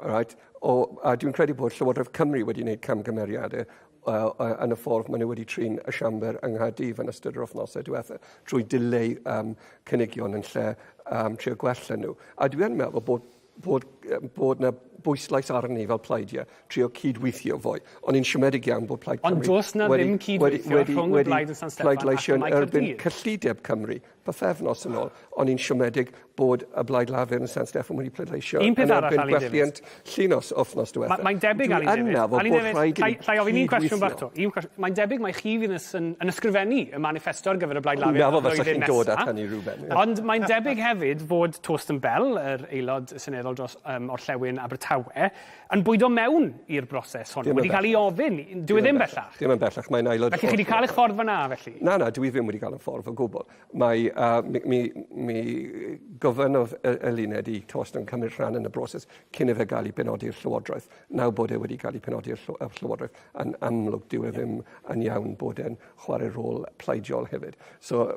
Speaker 5: Right? O, a dwi'n credu bod Llywodraeth Cymru wedi gwneud camgymeriadau uh, yn y ffordd maen nhw wedi trin y siambr yng Nghaerdydd yn ystod yr wythnosau diwethaf trwy dileu um, cynigion yn lle um, trio gwella nhw. A dwi yn meddwl bod bod, bod 'na bwyslais arnon ni fel pleidiau, trio cydweithio fwy. O'n i'n siomedig iawn bod Plaid Cymru...
Speaker 2: Ond does 'na ddim cydweithio rhwng y blaid yn San Steffan ac ym Mae
Speaker 5: erbyn cyllideb Cymru pythefnos yn ôl. O'n i'n siomedig bod y Blaid Lafur yn San Steffan wedi pleidleisio
Speaker 2: Un peth arall,
Speaker 5: yn erbyn gwelliant Llinos wythnos diwethaf.
Speaker 2: Mae'n debyg, Alun Davies... Alun Davies, llai ofyn un cwestiwn bach 'to. Un cwestiwn. Mae'n debyg mai chi fydd yn, yn ysgrifennu y maniffesto ar gyfer y Blaid Lafur y flwyddyn
Speaker 5: dod at hynny rhywben.
Speaker 2: Ond mae'n debyg hefyd fod Torsten Bell, yr aelod seneddol dros um, Orllewin Abertawe, Abertawe, yn bwydo mewn i'r broses honno, wedi cael ei ofyn, dyw e ddim bellach?
Speaker 5: Dim yn bellach, mae'n aelod...
Speaker 2: Felly chi wedi cael eich ffordd fan'na, felly?
Speaker 5: Na, na, dwi ddim wedi cael y ffordd o gwbl. Mae, mi, mi, mi gofynnodd Eluned i Torsten cymryd rhan yn y broses cyn i fe gael ei benodi i'r Llywodraeth. Nawr bod e wedi cael ei penodi i'r Llywodraeth, yn amlwg dyw e ddim yn iawn bod e'n chwarae rôl pleidiol hefyd. So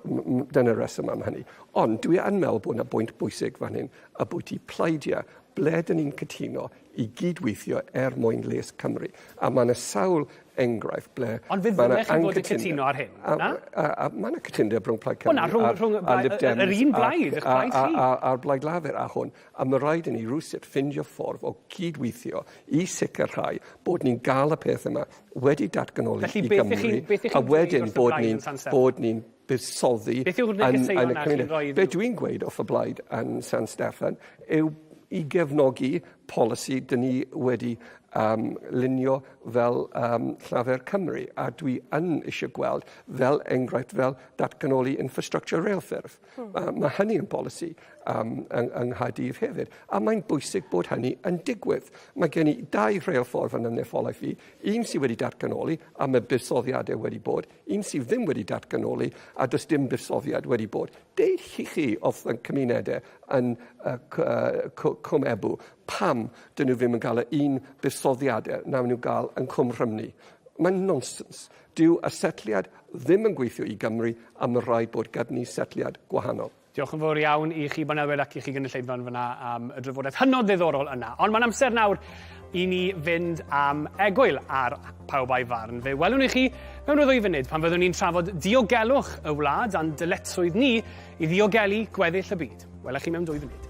Speaker 5: dyna'r reswm am hynny. Ond dwi yn meddwl bod yna bwynt bwysig fan hyn, y bwyty pleidiau, ble dyn ni'n cytuno i gydweithio er mwyn lles Cymru. A mae yna sawl enghraifft ble...
Speaker 2: Ond fe ddylech chi fod yn cytuno ar hyn, na?
Speaker 5: A mae yna cytundeb rhwng Plaid Cymru
Speaker 2: na, rhwng, rhwng
Speaker 5: a Lib Dems.
Speaker 2: Yr un blaid, eich blaid chi.
Speaker 5: A'r Blaid Lafur a hwn. A mae rhaid i ni rywsut ffindio ffordd o gydweithio i sicrhau bod ni'n gael y peth yma wedi datganoli
Speaker 2: Felly,
Speaker 5: i
Speaker 2: beth
Speaker 5: Gymru,
Speaker 2: ych chi, beth ych
Speaker 5: a wedyn bod ni'n bod ni'n buddsoddi
Speaker 2: Beth yw'r negeseuon na chi'n rhoi
Speaker 5: Be dwi'n gweud wrth y blaid yn San Steffan yw i gefnogi polisi dyn ni wedi lunio fel Llafur Cymru, a dwi yn eisiau gweld fel enghraifft fel datganoli infrastructure reilffyrdd. Mae hynny yn bolisi yng Nghaerdydd hefyd, a mae'n bwysig bod hynny yn digwydd. Mae gen i dau rheilffordd yn y etholaeth fi, un sydd wedi datganoli a mae buddsoddiadau wedi bod, un sydd ddim wedi datganoli a does dim buddsoddiad wedi bod. Deud chi chi wrth y cymunedau yn Cwm Ebw pam dyn nhw ddim yn cael y un buddsoddiadau na nhw gael yn Cwm Rhymni. Mae'n nonsens. Dyw y setliad ddim yn gweithio i Gymru a mae rhaid bod gyda ni setliad gwahanol.
Speaker 2: Diolch yn fawr iawn i chi banelwyr ac i chi gynulleidfa yn fyna am y drafodaeth hynod ddiddorol yna. Ond mae'n amser nawr i ni fynd am egwyl ar Pawb a'i Farn. Fe welwn i chi mewn rhyw ddwy funud pan fyddwn ni'n trafod diogelwch y wlad a'n dyletswydd ni i ddiogelu gweddill y byd. Welech chi mewn 2 funud.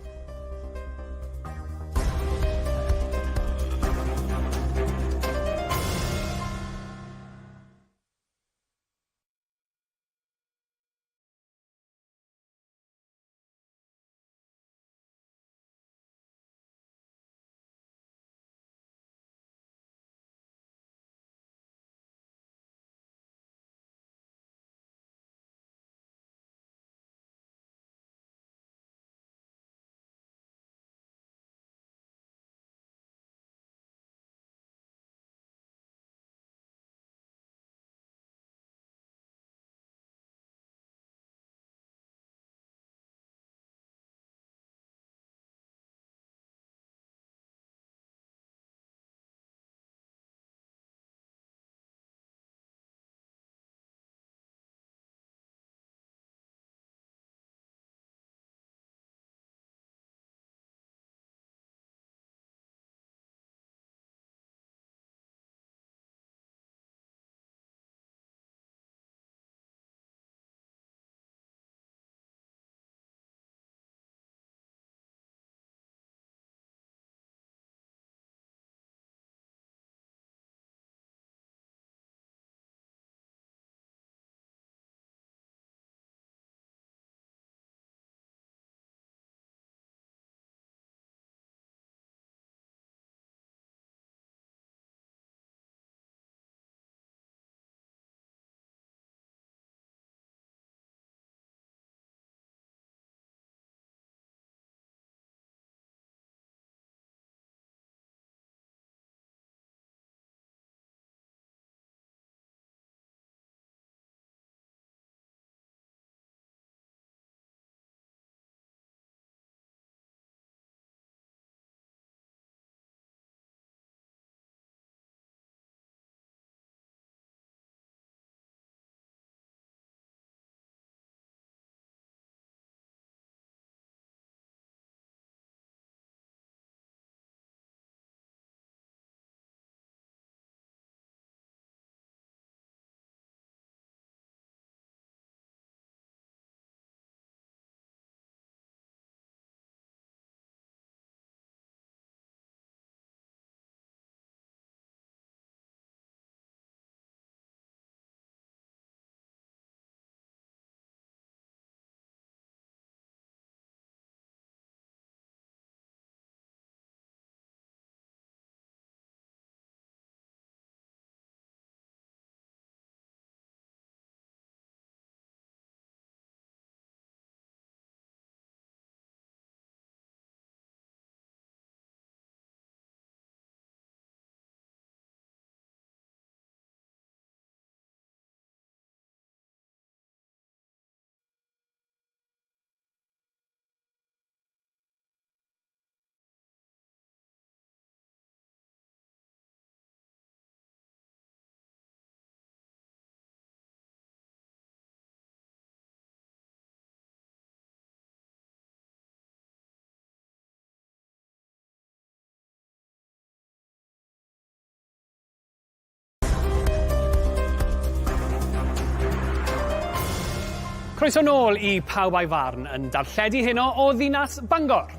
Speaker 2: Croeso nôl i Pawb a'i Farn yn darlledu heno o ddinas Bangor.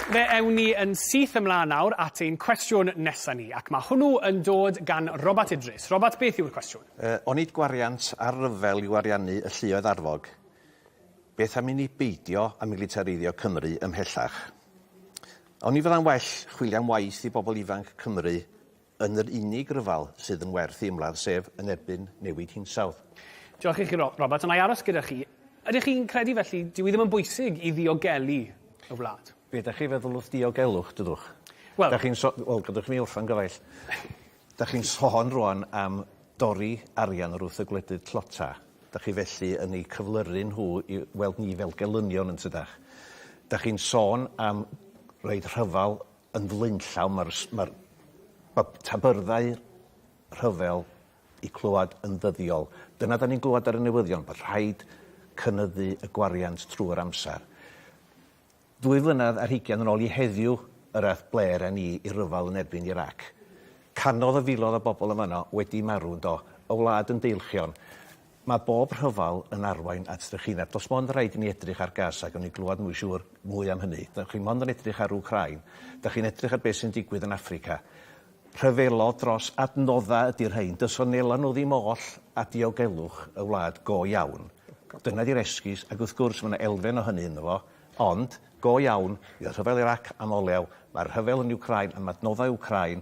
Speaker 2: Fe ewn ni yn syth ymlaen nawr at ein cwestiwn nesa ni, ac mae hwnnw yn dod gan Robat Idris. Robat, beth yw'r cwestiwn?
Speaker 13: Uh, onid gwariant ar ryfel yw ariannu y lluoedd arfog? Beth am i ni beidio â militareiddio Cymru ymhellach? Oni fydda'n well chwilio am waith i bobl ifanc Cymru yn yr unig ryfel sydd yn werth ei ymladd, sef yn erbyn newid hinsawdd.
Speaker 2: Diolch i chi, Robert. Ond i aros gyda chi, ydych chi'n credu felly, dyw hi ddim yn bwysig i ddiogelu y wlad?
Speaker 13: Be dach chi feddwl wrth diogelwch, dydwch?
Speaker 2: Wel...
Speaker 13: Dach chi'n so... Wel, gadewch i mi orffen gyfaill. Dach chi'n sôn rwan am dorri arian wrth y gwledydd tlota. Dach chi felly yn eu cyflyru nhw i weld ni fel gelynion yn tydach? Dach chi'n sôn am roid rhyfel yn flaenllaw, mae'r mae'r tabyrddau rhyfel i clywed yn ddyddiol. Dyna da ni'n glywed ar y newyddion, bod rhaid cynyddu y gwariant trwy'r amser. Ddwy flynedd ar hugain yn ôl i heddiw yr aeth Blair â ni i ryfel yn erbyn Irac. Canodd o filoedd o bobl yn fanno wedi marw yn do, y wlad yn deilchion. Mae bob rhyfel yn arwain at drychineb. Does mond raid i ni edrych ar Gaza, gawn ni glywed mwy siŵr mwy am hynny. Dach chi mond yn edrych ar Wcráin. Dach chi'n edrych ar beth sy'n digwydd yn Affrica. Rhyfelodd dros adnoddau ydy'r rhain. Does a wnela nhw ddim oll â diogelwch y wlad go iawn. Dyna 'di'r esgus, ac wrth gwrs mae 'na elfen o hynny ynddo fo, ond go iawn, fydd y rhyfel Irac am olew, mae'r rhyfel yn Wcráin am adnoddau Wcráin,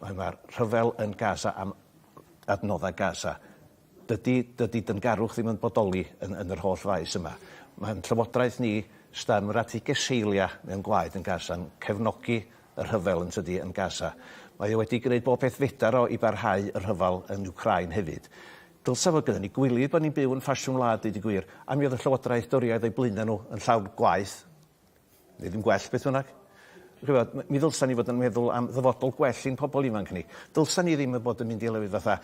Speaker 13: mae'r rhyfel yn Gaza am adnoddau Gaza. Dydy, dydy dyngarwch ddim yn bodoli yn, yn yr holl faes yma. Mae'n llywodraeth ni, Starmer at ei geseilia mewn gwaed yn Gaza, yn cefnogi y rhyfel yn tydi yn Gaza. Mae o wedi gwneud bob peth fedar o i barhau y rhyfel yn Wcráin hefyd. Dylsa fod gyda ni gwilydd bod ni'n byw yn ffasiwn wlad, deud y gwir, a mi oedd y llywodraeth Dorïaidd o'i blaenau nhw yn llawn gwaeth. Neu ddim gwell, beth bynnag. Ch'mod, mi ddylsan ni fod yn meddwl am ddyfodol gwell i'n pobol ifanc ni. Dylsan ni ddim yn bod yn mynd i lefydd fatha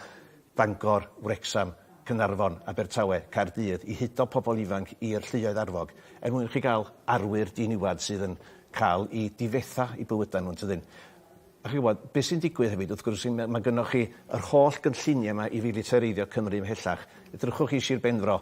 Speaker 13: Bangor, Wrecsam, Caernarfon, Abertawe, Caerdydd i hudo pobol ifanc i'r lluoedd arfog er mwyn i chi gael arwyr diniwad sydd yn cael 'u difetha 'u bywyda nhw yntydyn? A chi'n gwybod, be sy'n digwydd hefyd, wrth gwrs, mae, mae gynnoch chi yr holl gynlluniau yma i filitareiddio Cymru ymhellach. Edrychwch i Sir Benfro,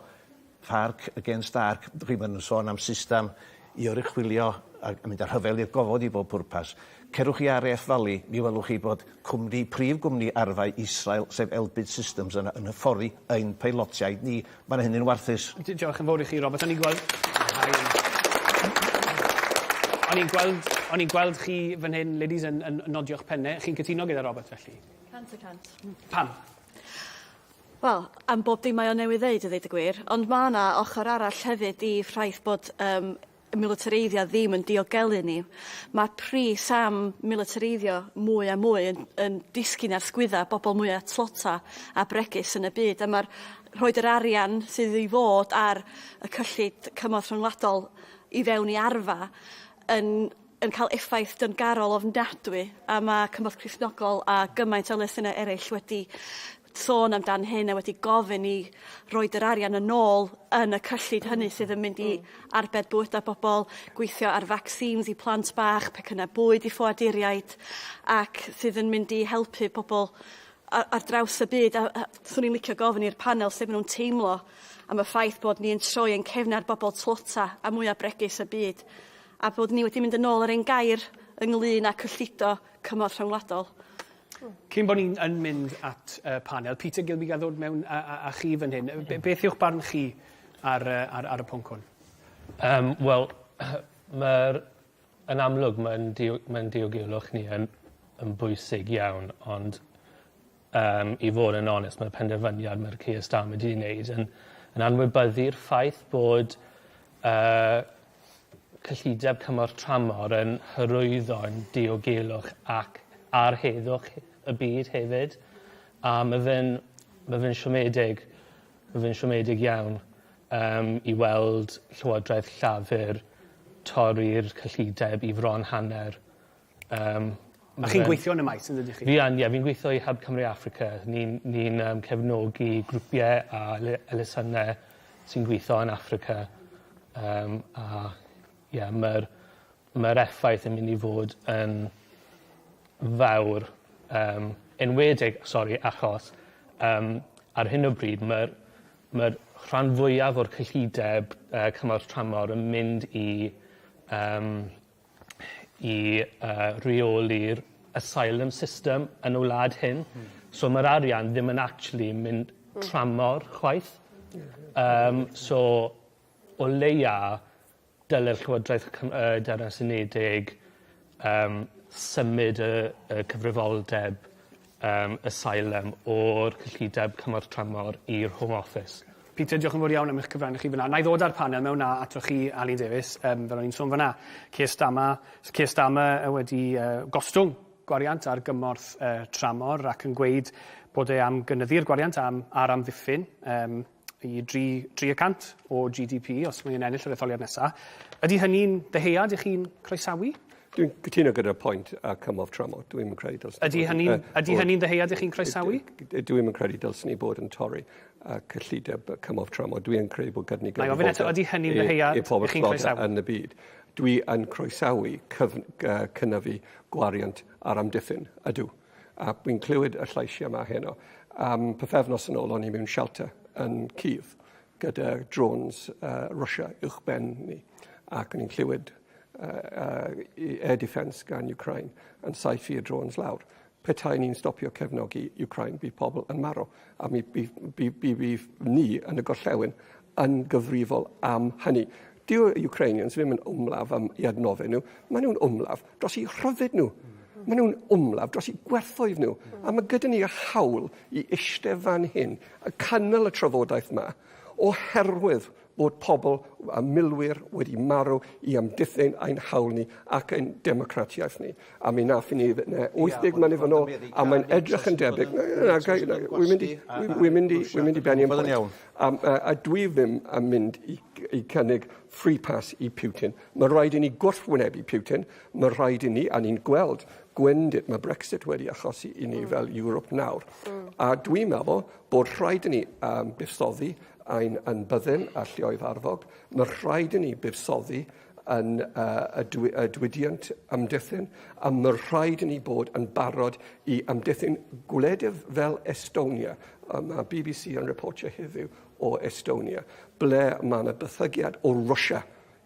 Speaker 13: Farc against Arc, chi, maen nhw'n sôn am system i oruchwylio a mynd â rhyfel i'r gofod i bob pwrpas. Cerwch i RAF Valley, mi welwch chi bod cwmni, prif gwmni arfau Israel, sef Elbit Systems, yna yn hyfforddi ein peilotiaid ni. Mae'n hynny'n warthus.
Speaker 2: Diolch yn fawr i chi, Robert. O'n i'n gweld... O'n i'n gweld, o'n i'n gweld chi fan hyn, ladies, yn, yn nodio'ch pennau. Chi'n cytuno gyda Robert, felly?
Speaker 11: 100%.
Speaker 2: Pam?
Speaker 11: Wel, am bob dim mae o newydd ddeud a ddeud y gwir, ond ma' 'na ochor arall hefyd i ffaith bod yym y militareiddio ddim yn diogelu ni. Ma' pris am militareiddio mwy a mwy yn yn disgyn ar sgwydda bobol mwya tlota a bregus yn y byd a ma'r rhoid yr arian sydd i fod ar y cyllid cymorth rhyngwladol i fewn i arfa yn yn cael effaith dyngarol ofnadwy a ma' Cymorth Cristnogol a gymaint o elusennau eraill wedi sôn amdan hyn a wedi gofyn i roid yr arian yn ôl yn y cyllid hynny sydd yn mynd i arbed bywyda bobol, gweithio ar vaccines i plant bach, pecynna bwyd i ffoaduriaid ac sydd yn mynd i helpu pobol ar ar draws y byd a a swn i'n licio gofyn i'r panel sut ma' nw'n teimlo am y ffaith bod ni yn troi ein cefn ar bobol tlota a mwya bregus y byd a bod ni wedi mynd yn ôl ar ein gair ynglŷn â cyllido cymorth rhyngwladol.
Speaker 2: Cyn bod ni'n yn mynd at y panel, Peter Gilby ga ddod mewn â, â, â chi fan hyn. Be, beth yw'ch barn chi ar, ar, ar y pwnc hwn?
Speaker 14: Um, Wel, mae'r yn amlwg mae'n dio, mae diogelwch ni yn, yn bwysig iawn, ond um, i fod yn onest, mae'r penderfyniad mae'r Keir Starmer wedi wneud yn, yn anwybyddu'r ffaith bod uh, cyllideb cymorth tramor yn hyrwyddo ein diogelwch ac ar heddwch y byd hefyd. A ma' fe'n ma' fe'n siomedig ma' fe'n siomedig iawn yym i weld Llywodraeth Llafur torri'r cyllideb i fron hanner. Yym
Speaker 2: A chi'n gweithio yn y maes yn dydych chi?
Speaker 14: Fi yn ie fi'n gweithio i Hub Cymru Africa. Ni'n ni'n yym cefnogi grwpie a ele- elusenne sy'n gwitho yn Affrica yym a ie ma'r ma'r effaith yn mynd i fod yn fawr yym enwedig sori achos Um, ar hyn o bryd mae'r mae rhan fwyaf o'r cyllideb uh, cymorth tramor yn mynd i, um, i uh, reoli'r asylum system yn y wlad hyn. Mm. So mae'r arian ddim yn actually mynd hmm. tramor chwaith. Um, so o leia dylai'r Llywodraeth Cym- yy Deyrnas Unedig yym symud y y cyfrifoldeb yym asylum o'r cyllideb cymorth tramor i'r Home Office.
Speaker 2: Peter, diolch yn fawr iawn am eich cyfraniad chi fyna. Na i ddod â'r panel mewn 'na atoch chi, Alun Davies, yym fel o'n i'n sôn fyna. Keir Starmer, Keir Starmer yy wedi yy gostwng gwariant ar gymorth yy tramor ac yn gweud bod e am gynyddu'r gwariant am ar amddiffyn yym i 3, 3% o GDP os mae'n ennill yr etholiad nesaf. Ydy hynny'n ddyhead i chi'n croesawu?
Speaker 5: Dwi'n cytuno gyda'r pwynt a cymorth tramor. Dwi'n yn credu dylswn
Speaker 2: Ydy hynny'n ydy hynny'n ddyhead i chi'n croesawu?
Speaker 5: Dwi'n yn credu dylswn ni bod yn torri cyllideb cymorth tramor. Dwi'n credu bod gyda ni
Speaker 2: gyfrifoldeb. Ofyn eto, ydy hynny'n ddyhead i chi'n croesawu?
Speaker 5: Yn y byd. Dwi yn croesawu cynyddu gwariant ar amddiffyn, ydw. A dwi'n clywed y lleisiau yma heno. Um, pythefnos yn ôl o'n i mewn shelter yn Kiev gyda drones uh, Russia uwchben ni. Ac o'n i'n clywed uh, uh, air defence gan Ukraine yn saethu y drones lawr. Petai ni'n stopio cefnogi Ukraine, bydd pobl yn marw. A mi bydd, bydd, bydd, bydd ni yn y gorllewin yn gyfrifol am hynny. Dyw'r Ukrainians ddim yn ymladd am eu adnoddau nhw, maen nhw'n ymladd dros eu rhyddid nhw. Maen nhw'n ymladd dros eu gwerthoedd nhw. A mae gyda ni y hawl i eistedd fan hyn a cynnal y trafodaeth yma oherwydd bod pobl a milwyr wedi marw i amddiffyn ein hawl ni ac ein democratiaeth ni. A mi nath ni 80 mlynedd yn ôl, a mae'n edrych yn debyg. Na, na, na, wy'n mynd i, wy'n mynd i, wy'n mynd i bennu yn pwynt. A, a, a dwi ddim yn mynd i, i cynnig free pass i Putin. Mae rhaid i ni gwrthwynebu Putin, mae rhaid i ni, a ni'n gweld gwendid mae Brexit wedi achosi i ni mm. fel Europe nawr. Mm. A dwi'n meddwl bod rhaid i ni um, buddsoddi ein, ein byddin a lleoedd arfog. Mae rhaid i ni buddsoddi yn uh, y, dwi, y diwydiant amddiffyn, a mae rhaid i ni bod yn barod i amddiffyn gwledydd fel Estonia. Mae BBC yn reportio heddiw o Estonia, ble mae yna bythygiad o Russia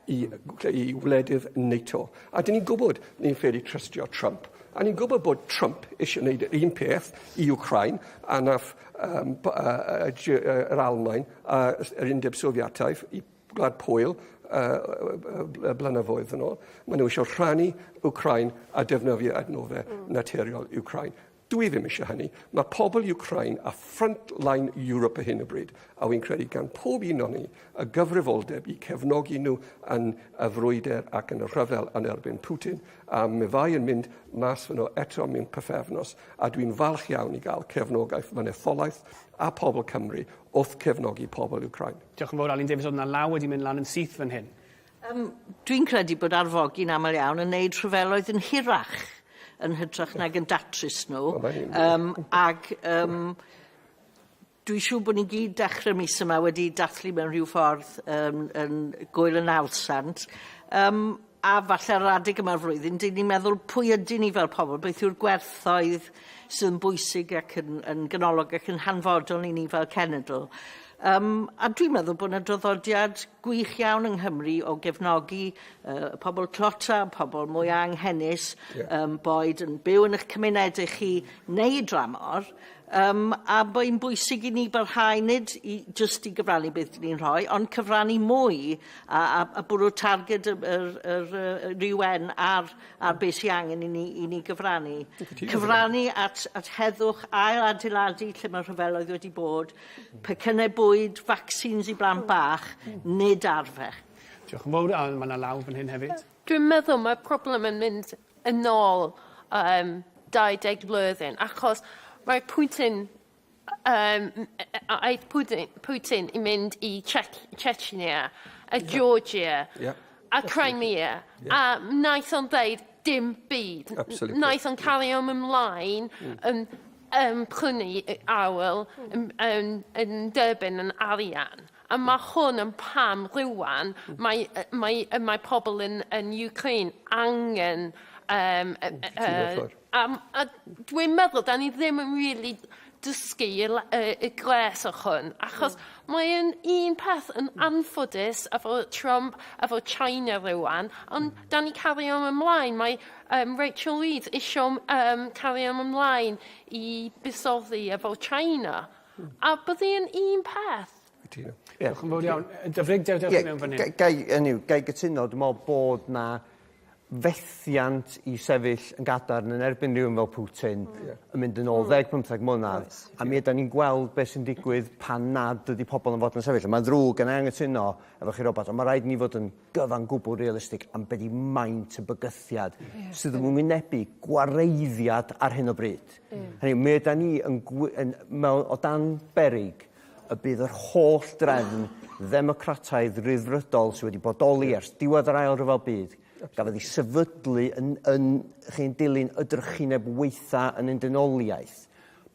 Speaker 5: i, i wledydd NATO. A dyn ni'n gwybod ni'n ffeiri trystio Trump. A ni'n gwybod bod Trump eisiau gwneud yr un peth i Ukraine a nath um, uh, yr Almaen a yr Undeb Sofiataidd i Gwlad Pwyl uh, blynyddoedd yn ôl. Maen nhw eisiau rhannu Ukraine a defnyddio adnoddau mm. naturiol Ukraine. Dwi ddim eisiau hynny. Mae pobl Ukraine a frontline Europe ar hyn o bryd, a wy'n credu gan pob un o'n ni y gyfrifoldeb i cefnogi nhw yn y frwydr ac yn y rhyfel yn erbyn Putin, a mi fai yn mynd mas fyno eto mewn pythefnos, a dwi'n falch iawn i gael cefnogaeth fy etholaeth a pobl Cymru wrth cefnogi pobl Ukraine.
Speaker 2: Diolch yn fawr Alun Davies, oedd 'na law wedi mynd lan yn syth fan hyn.
Speaker 15: Um, dwi'n credu bod arfogi'n aml iawn yn neud rhyfeloedd yn hirach yn hytrach nag yn datrys nhw. Um, ag um, dwi'n siŵr bod ni gyd dechrau mis yma wedi dathlu mewn rhyw ffordd um, yn gwyl y nawddsant. Um, a falle ar yr adeg yma'r flwyddyn, dyn ni'n meddwl pwy ydyn ni fel pobl, beth yw'r gwerthoedd sydd yn bwysig ac yn, yn ganolog ac yn hanfodol i ni fel cenedl. Um, a dwi'n meddwl bod yna draddodiad gwych iawn yng Nghymru o gefnogi uh, pobl tlota, pobl mwy anghenus, yeah. um, boed yn byw yn eich cymunedau chi neu dramor, Um, a mae'n bwysig i ni barhau nid i, jyst i gyfrannu beth dyn ni'n rhoi, ond cyfrannu mwy a, a, a bwrw targed yr, yr, yr, yr UN ar, ar beth sy'n angen i ni, i ni gyfrannu. Cyfrannu at, at heddwch, ail adeiladu lle mae rhyfeloedd wedi bod, pecynnau bwyd, vaccines i blant bach, nid arfer.
Speaker 2: Diolch yn fawr, a mae yna law fan hyn hefyd.
Speaker 16: Dwi'n meddwl mae'r problem yn mynd yn ôl um, 20 blwyddyn, achos mae Putin um, aeth Putin, Putin i mynd i Chechnya, a Georgia, yeah. a Crimea, yeah. a wnaeth o'n dweud dim byd.
Speaker 5: Absolutely.
Speaker 16: Wnaeth o'n cario ymlaen mm. yn um, prynu awyl yn, yn, yn derbyn yn arian. A mae hwn yn pam rwan mae, mae, mae pobl yn, yn Ukraine angen um, uh, a, a dwi'n meddwl, da ni ddim yn really dysgu y le- y y gwers o hwn achos mae yn un peth yn anffodus efo Trump efo China rŵan ond 'dan ni cario ymlaen mae yym Rachel Reeves isio yym cario ymlaen i buddsoddi efo China a byddi yn un peth.
Speaker 5: Cytuno.
Speaker 2: Diolch yn fawr iawn. Dyfrig, dew, dewch i mewn fan hyn.
Speaker 4: Gai, hynny yw, gai gytuno, dwi'n meddwl bod na fethiant i sefyll yn gadarn yn erbyn rhywun fel Putin yn mynd yn ôl 10, 15 mlynedd, a mi ydan ni'n gweld beth sy'n digwydd pan nad ydy pobl yn fod yn sefyll. A mae'n ddrwg yn anghytuno efo chi Robat, ond mae rhaid ni fod yn gyfan gwbl realistig am be di maint y bygythiad sydd yn wynebu gwareiddiad ar hyn o bryd. Hynny yw, mi ydan ni yn, yn, mewn, o dan berig y bydd yr holl drefn ddemocrataidd ryddfrydol sydd wedi bodoli ers diwedd yr Ail Ryfel Byd, gafodd ei sefydlu yn, yn chi'n dilyn y drychineb weitha yn ein dynoliaeth,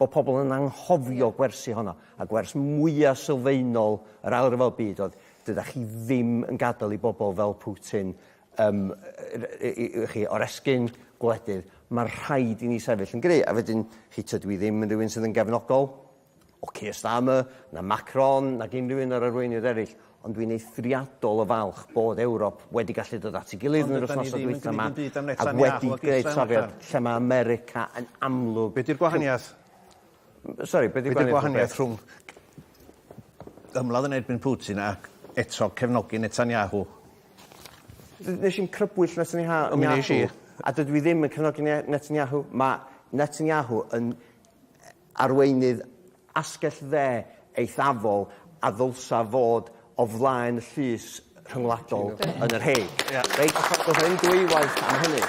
Speaker 4: bod pobl yn anghofio gwersi honno, a gwers mwyaf sylfaenol yr Ail Ryfel Byd oedd dydach chi ddim yn gadael i bobl fel Putin um, i, i, i chi oresgyn gwledydd. Mae'n rhaid i ni sefyll yn gry. A wedyn, chi tydw i ddim yn rhywun sydd yn gefnogol o Keir Starmer, na Macron, nag unrhyw un o'r arweinwyr eraill, ond dwi'n eithriadol o falch bod Ewrop wedi gallu dod at ei gilydd yn yr wythnosau dwytha yma ac wedi gwneud safiad lle mae America yn amlwg...
Speaker 13: Be di'r gwahaniaeth?
Speaker 4: Sori, be di'r
Speaker 13: gwahaniaeth rhwng ymladd yn erbyn Putin ac eto cefnogi Netanyahu?
Speaker 4: Nes i'm crybwyll Netanyahu.
Speaker 13: Mi nes i.
Speaker 4: A dydw i ddim yn cefnogi Netanyahu. Mae Netanyahu yn arweinydd asgell dde eithafol a ddylsa fod o flaen y llys rhyngwladol yn yr Hague.
Speaker 13: Ia.
Speaker 4: Reit? Does 'na ddim dwywaith am hynny.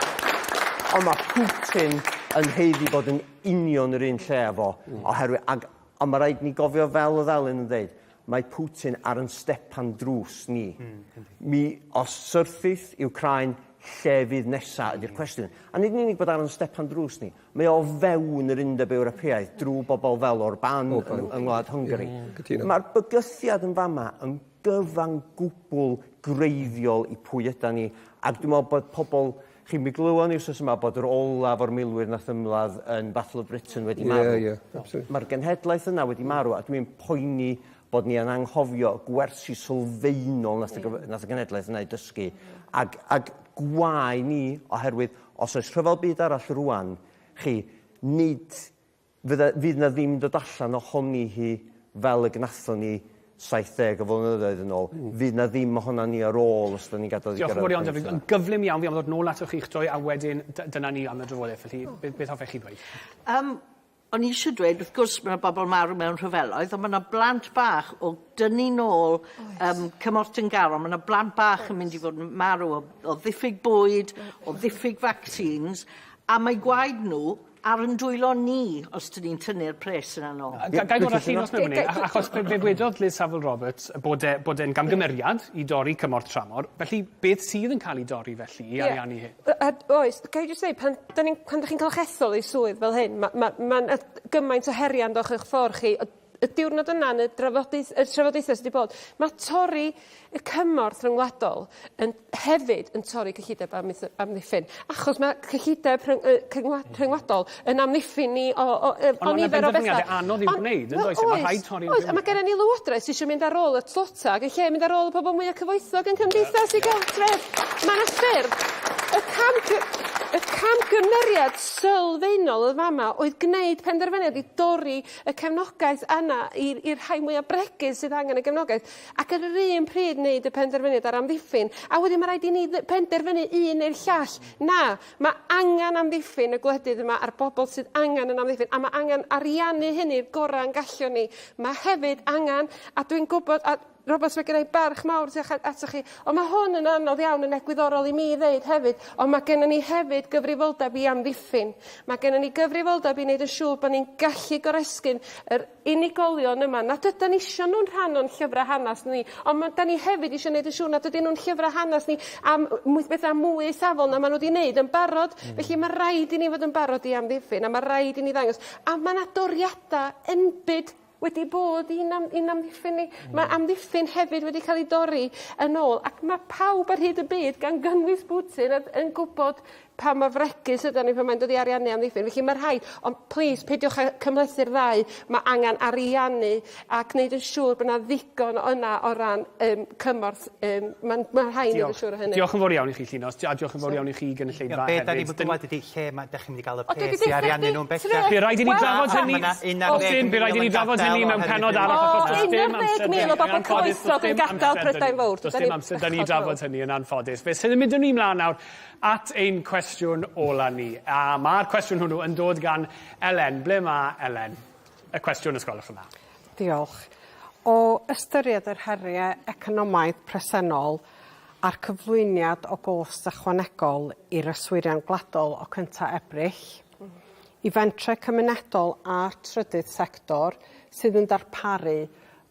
Speaker 4: Ond ma' Putin yn haeddu bod yn union yr un lle â fo oherwydd ag ond ma' raid ni gofio fel o'dd Elin yn ddeud mae Putin ar 'yn stepan drws ni. Mi os syrthith Wcráin lle fydd nesa ydi'r cwestiwn. A nid yn unig bod ar 'yn stepan drws ni, Mae o fewn yr Undeb Ewropeaidd drwy bobl fel Orban yn, yng Ngwlad Hwngari. Mae'r bygythiad yn fama yn gyfan gwbl greiddiol i pwy ydan ni, ac dwi'n meddwl bod pobl, chi mi glywon ni wsos yma bod yr olaf o'r milwyr nath ymladd yn Battle of Britain wedi marw.
Speaker 5: Ie, ie, absolutely.
Speaker 4: Mae'r genhedlaeth yna wedi marw, a dwi'n poeni bod ni yn anghofio gwersi sylfaenol nath y, nath y genhedlaeth yna ei dysgu. Ag, ag gwae ni, oherwydd Os oes rhyfel byd arall rŵan, chi, nid, fydda, fydd 'na ddim dod allan ohoni hi fel y gnathon ni 70 o flynyddoedd yn ôl. Fydd 'na ddim ohonan ni ar ôl os 'dan ni'n gadael iddi
Speaker 2: Diolch yn
Speaker 4: gyrraedd
Speaker 2: fawr iawn
Speaker 4: y pwynt
Speaker 2: Dyfrig.
Speaker 4: yna.
Speaker 2: Yn gyflym iawn, fi am ddod nôl atoch chi'ch doi a wedyn dyna ni am y drafodaeth. Felly, beth, beth hoffech chi ddweud?
Speaker 15: Um, O'n i eisiau dweud, wrth gwrs, mae yna bobl marw mewn rhyfeloedd, ond mae yna blant bach o dynnu nôl um, cymorth dyngarol. Mae yna blant bach yn mynd i fod yn marw o, o ddiffyg bwyd, o ddiffyg vaccines, a mae gwaed nhw ar yn dwylo ni os dyn ni'n tynnu'r pres yna nôl.
Speaker 2: Ga i ddod â Llinos mewn fan hyn, achos fe, fe wedodd Liz Saville Roberts bod e, bod e'n gamgymeriad i dorri cymorth tramor, felly beth sydd yn cael ei dorri felly i ariannu hyn?
Speaker 7: A oes, ga i jyst ddeud pan 'dan ni'n pan 'dach chi'n ca'l 'ych ethol i swydd fel hyn ma' ma' ma'n yy gymaint o heria' yn do' 'ych ffor chi y diwrnod yna yn y drafodaeth y trafodaethe sy 'di bod ma' torri y cymorth rhyngwladol yn hefyd yn torri cyllideb amddiff- amddiffyn achos ma' cyllideb rhyng- yy cyngwa- rhyngwladol yn amddiffyn ni o o yy
Speaker 2: Ond
Speaker 7: o
Speaker 2: ma' 'na
Speaker 7: nifer o betha.
Speaker 2: benderfyniade anodd i'w
Speaker 7: Ond
Speaker 2: gwneud
Speaker 7: wel
Speaker 2: yndoes e? Ma'
Speaker 7: oes
Speaker 2: rhaid torri
Speaker 7: oes a ma' gennon ni lywodraeth sy isio mynd ar ôl y tlota ag yn lle mynd ar ôl y pobol mwya cyfoethog yn cymdeithas i ga'l tref. Ma' 'na ffyrdd y cam gy- y camgymeriad sylfaenol yn fama oedd gneud penderfyniad i dorri y cefnogaeth yna i'r i'r rhai mwya bregus sydd angen y gefnogaeth ac ar yr un pryd neud y penderfyniad ar amddiffyn a wedyn ma' raid i ni dde- penderfynu un neu'r llall. Na, ma' angan amddiffyn y gwledydd yma a'r bobol sydd angan yn amddiffyn a ma' angan ariannu hynny'r gora' yn gallwn ni. Ma' hefyd angan a dwi'n gwbod a Robert mae gennai barch mawr tuag atoch chi ond ma' hwn yn anodd iawn yn egwyddorol i mi ddeud hefyd ond ma' gennon ni hefyd gyfrifoldeb i amddiffyn. Ma' gennon ni gyfrifoldeb i neud yn siŵr bo' ni'n gallu goresgyn yr unigolion yma nad ydan ni isio nw'n rhan o'n llyfra hanas ni ond ma' 'dan ni hefyd isio neud yn siŵr nad ydyn nw'n llyfra hanas ni am mwy betha mwy eithafol na ma' n'w 'di neud yn barod. Felly ma' raid i ni fod yn barod i amddiffyn a ma' raid i ni ddangos a ma' 'na doriada enbyd wedi bod i'n am- i'n amddiffyn ni. Mae amddiffyn hefyd wedi cael ei dorri yn ôl ac mae pawb ar hyd y byd gan gynnwys Putin yn yn gwbod pa mor fregus ydan ni pan mae'n dod i ariannu amddiffyn. Felly mae rhaid, ond plîs peidiwch â cymhlethu'r ddau. Mae angen ariannu a gwneud yn siŵr bod 'na ddigon yna o ran yym cymorth yym ma'n ma' rhaid neud yn siŵr o hynny.
Speaker 2: Diolch yn fawr iawn i chi Llinos a diolch yn fawr iawn i chi gynulleidfa
Speaker 6: hefyd. Be' 'dan ni'm yn gwbod ydi lle ma' 'dach chi'n mynd i ga'l y pres i ariannu nhw'n bellach.
Speaker 2: By' raid i ni drafod hynny Austin by' raid i ni drafod hynny mewn pennod arall achos do's dim amser 'da ni.
Speaker 7: 11,000 o bobl cyfoethog yn gadal Prydain Fowr.
Speaker 2: Do's dim amser 'da ni i drafod hynny yn anffodus. Fe symudwn ni mlan nawr at ein cwestiwn ola ni. A ma'r cwestiwn hwnnw yn dod gan Elen. Ble ma' Elen? Y cwestiwn os gwelwch yn dda.
Speaker 17: Diolch. O ystyried yr heriau economaidd presennol a'r cyflwyniad o gost ychwanegol i'r yswiriant gwladol o 1 Ebrill, i fentrau cymunedol a'r trydydd sector sydd yn darparu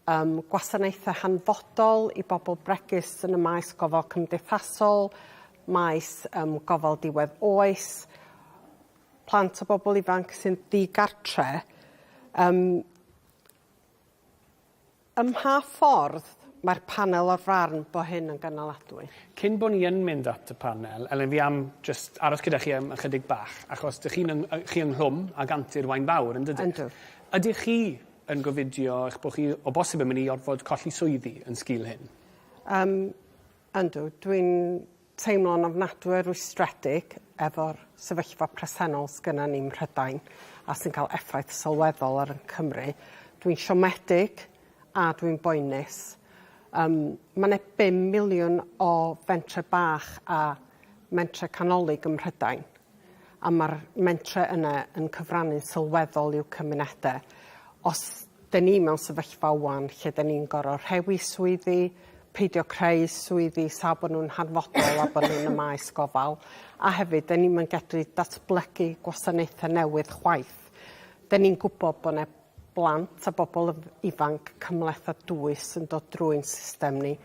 Speaker 17: um, gwasanaethau hanfodol i bobl bregus yn y maes gofal cymdeithasol, maes um, gofal diwedd oes, plant a bobl ifanc sy'n ddigartre, yym ym mha ffordd mae'r panel o'r farn bo' hyn yn gynaladwy?
Speaker 2: Cyn bo' ni yn mynd at y panel, Elen, fi am jyst aros gyda chi am ychydig bach, achos 'dych chi'n yng- yy chi ynghlwm ag Antur Waun Fawr, yn dydych?
Speaker 17: Yndw.
Speaker 2: Ydych chi yn gofidio eich bo' chi o bosib yn mynd i orfod colli swyddi yn sgil hyn?
Speaker 17: Yym yndw, dwi'n teimlo'n ofnadwy o rwystredig efo'r sefyllfa presennol sgynna ni ym Mhrydain a sy'n cael effaith sylweddol ar yn Cymru. Dwi'n siomedig a dwi'n boenus. Um, mae yna 5 miliwn o fentre bach a mentre canolig ym Mhrydain a mae'r mentre yna yn cyfrannu'n sylweddol i'w cymunedau. Os 'den ni mewn sefyllfa ŵan lle 'den ni'n gor'o' rhewi swyddi, peidio creu swyddi sa bo' nw'n hanfodol a bo' nw'n y maes gofal a hefyd 'den ni'm yn gedru datblygu gwasanaethe newydd chwaith. 'Den ni'n gwbo bo' 'ne blant a bobol yf- ifanc cymhleth a dwys yn dod drwy'n system ni.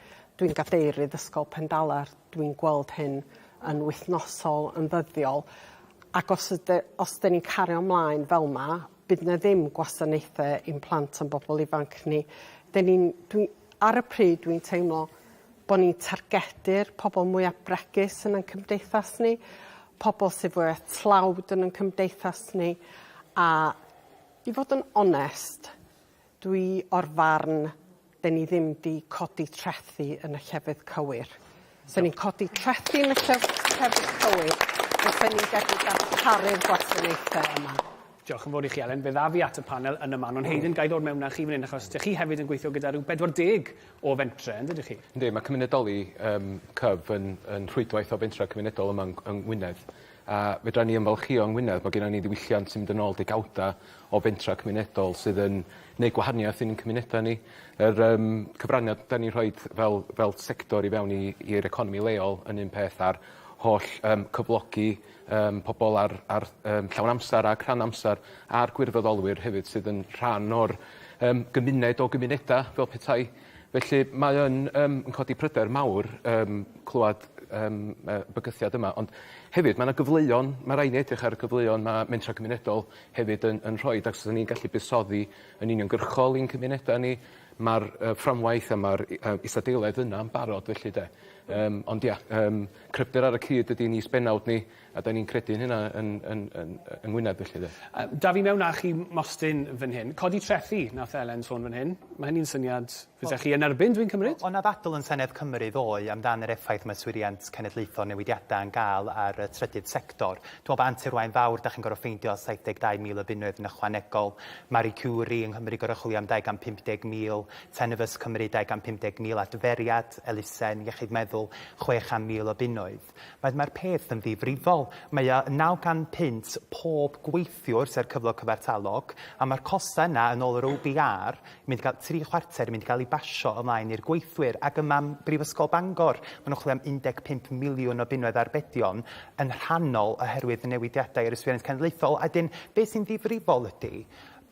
Speaker 17: Dwi'n gadeirydd Ysgol Pendalar, dwi'n gweld hyn yn wythnosol, yn ddyddiol ac os yde- os 'den ni'n cario mlaen fel 'ma bydd 'na ddim gwasanaethe i'n plant a'n bobol ifanc ni. 'Den ni'n dwi ar y pryd dwi'n teimlo bo' ni'n targedu'r pobol mwya bregus yn 'yn cymdeithas ni, pobol sy fwya tlawd yn 'yn cymdeithas ni a i fod yn onest Dwi o'r farn 'den ni ddim 'di codi trethi yn y llefydd cywir. Sen ni'n codi trethi yn y llef- llefydd cywir, fysen ni'n gallu darparu'r gwasanaethe yma.
Speaker 2: Diolch yn fawr i chi Elen. Fe ddaf i at y panel yn y man. Ond Haydn, ga i ddod mewn â chi fan hyn achos 'dych chi hefyd yn gweithio gyda rhyw 40 o fentre, yn dydych chi?
Speaker 9: Yndi, mae cymunedoli yym cyf yn yn rhwydwaith o fentrau cymunedol yma yng yng Ngwynedd. A fedra ni ymfalchïo yng Ngwynedd bod gennon ni ddiwylliant sy'n mynd yn ôl degawda o fentra cymunedol sydd yn neud gwahaniaeth i'n cymuneda ni. Yr yym cyfraniad 'dan ni'n rhoid fel fel sector i fewn i i'r economi leol yn un peth a'r holl yym cyflogi yym pobol ar ar yym llawn amsar ac rhan amsar a'r gwirfoddolwyr hefyd sydd yn rhan o'r yym gymuned o gymuneda fel petai. Felly mae yn yym yn codi pryder mawr yym clwad yym y bygythiad yma ond hefyd ma' 'na gyfleuon ma' rai' ni edrych ar y cyfleuon ma' mentra cymunedol hefyd yn yn rhoid ac os 'dan ni'n gallu buddsoddi yn uniongyrchol i'n cymuneda ni ma'r yy fframwaith a ma'r i- yy isadeiledd yna yn barod felly 'de. Yym ond ia yym cryfder ar y cyd ydi'n is-bennawd ni a 'dan ni'n credu yn hynna yn yn yn yy yng Ngwynedd felly 'de.
Speaker 2: Yy daf i mewn â chi Mostyn fan hyn. Codi trethi nath Elen sôn fan hyn. Ma' hynny'n syniad fysech chi yn erbyn dwi'n cymryd?
Speaker 6: O' 'na ddadl yn Senedd Cymru ddoe amdan yr effaith mae yswiriant cenedlaethol newidiada yn ga'l ar y trydydd sector. Dwi me'wl bo' Antur Waun Fawr 'dach chi'n gor'o' ffeindio 72,000 o bunnoedd yn ychwanegol. Marie Curie yng Nghymru gor'o' chwilio am 250,000, Tenovus Cymru 250,000, Adferiad, elusen iechyd meddwl 600,000 o bunnoedd. Mae mae'r peth yn ddifrifol. Mae o yn 900 punt pob gweithiwr sy ar cyflog cyfartalog, a mae'r costau yna, yn ôl yr OBR, yn mynd i gael tri chwarter yn mynd i gael ei basio ymlaen i'r gweithwyr. Ac yma ym Mhrifysgol Bangor, maen nhw'n chwilio am 15 miliwn o bunnoedd arbedion yn rhannol oherwydd y newidiadau i'r Yswiriant Cenedlaethol. A wedyn, beth sy'n ddifrifol ydy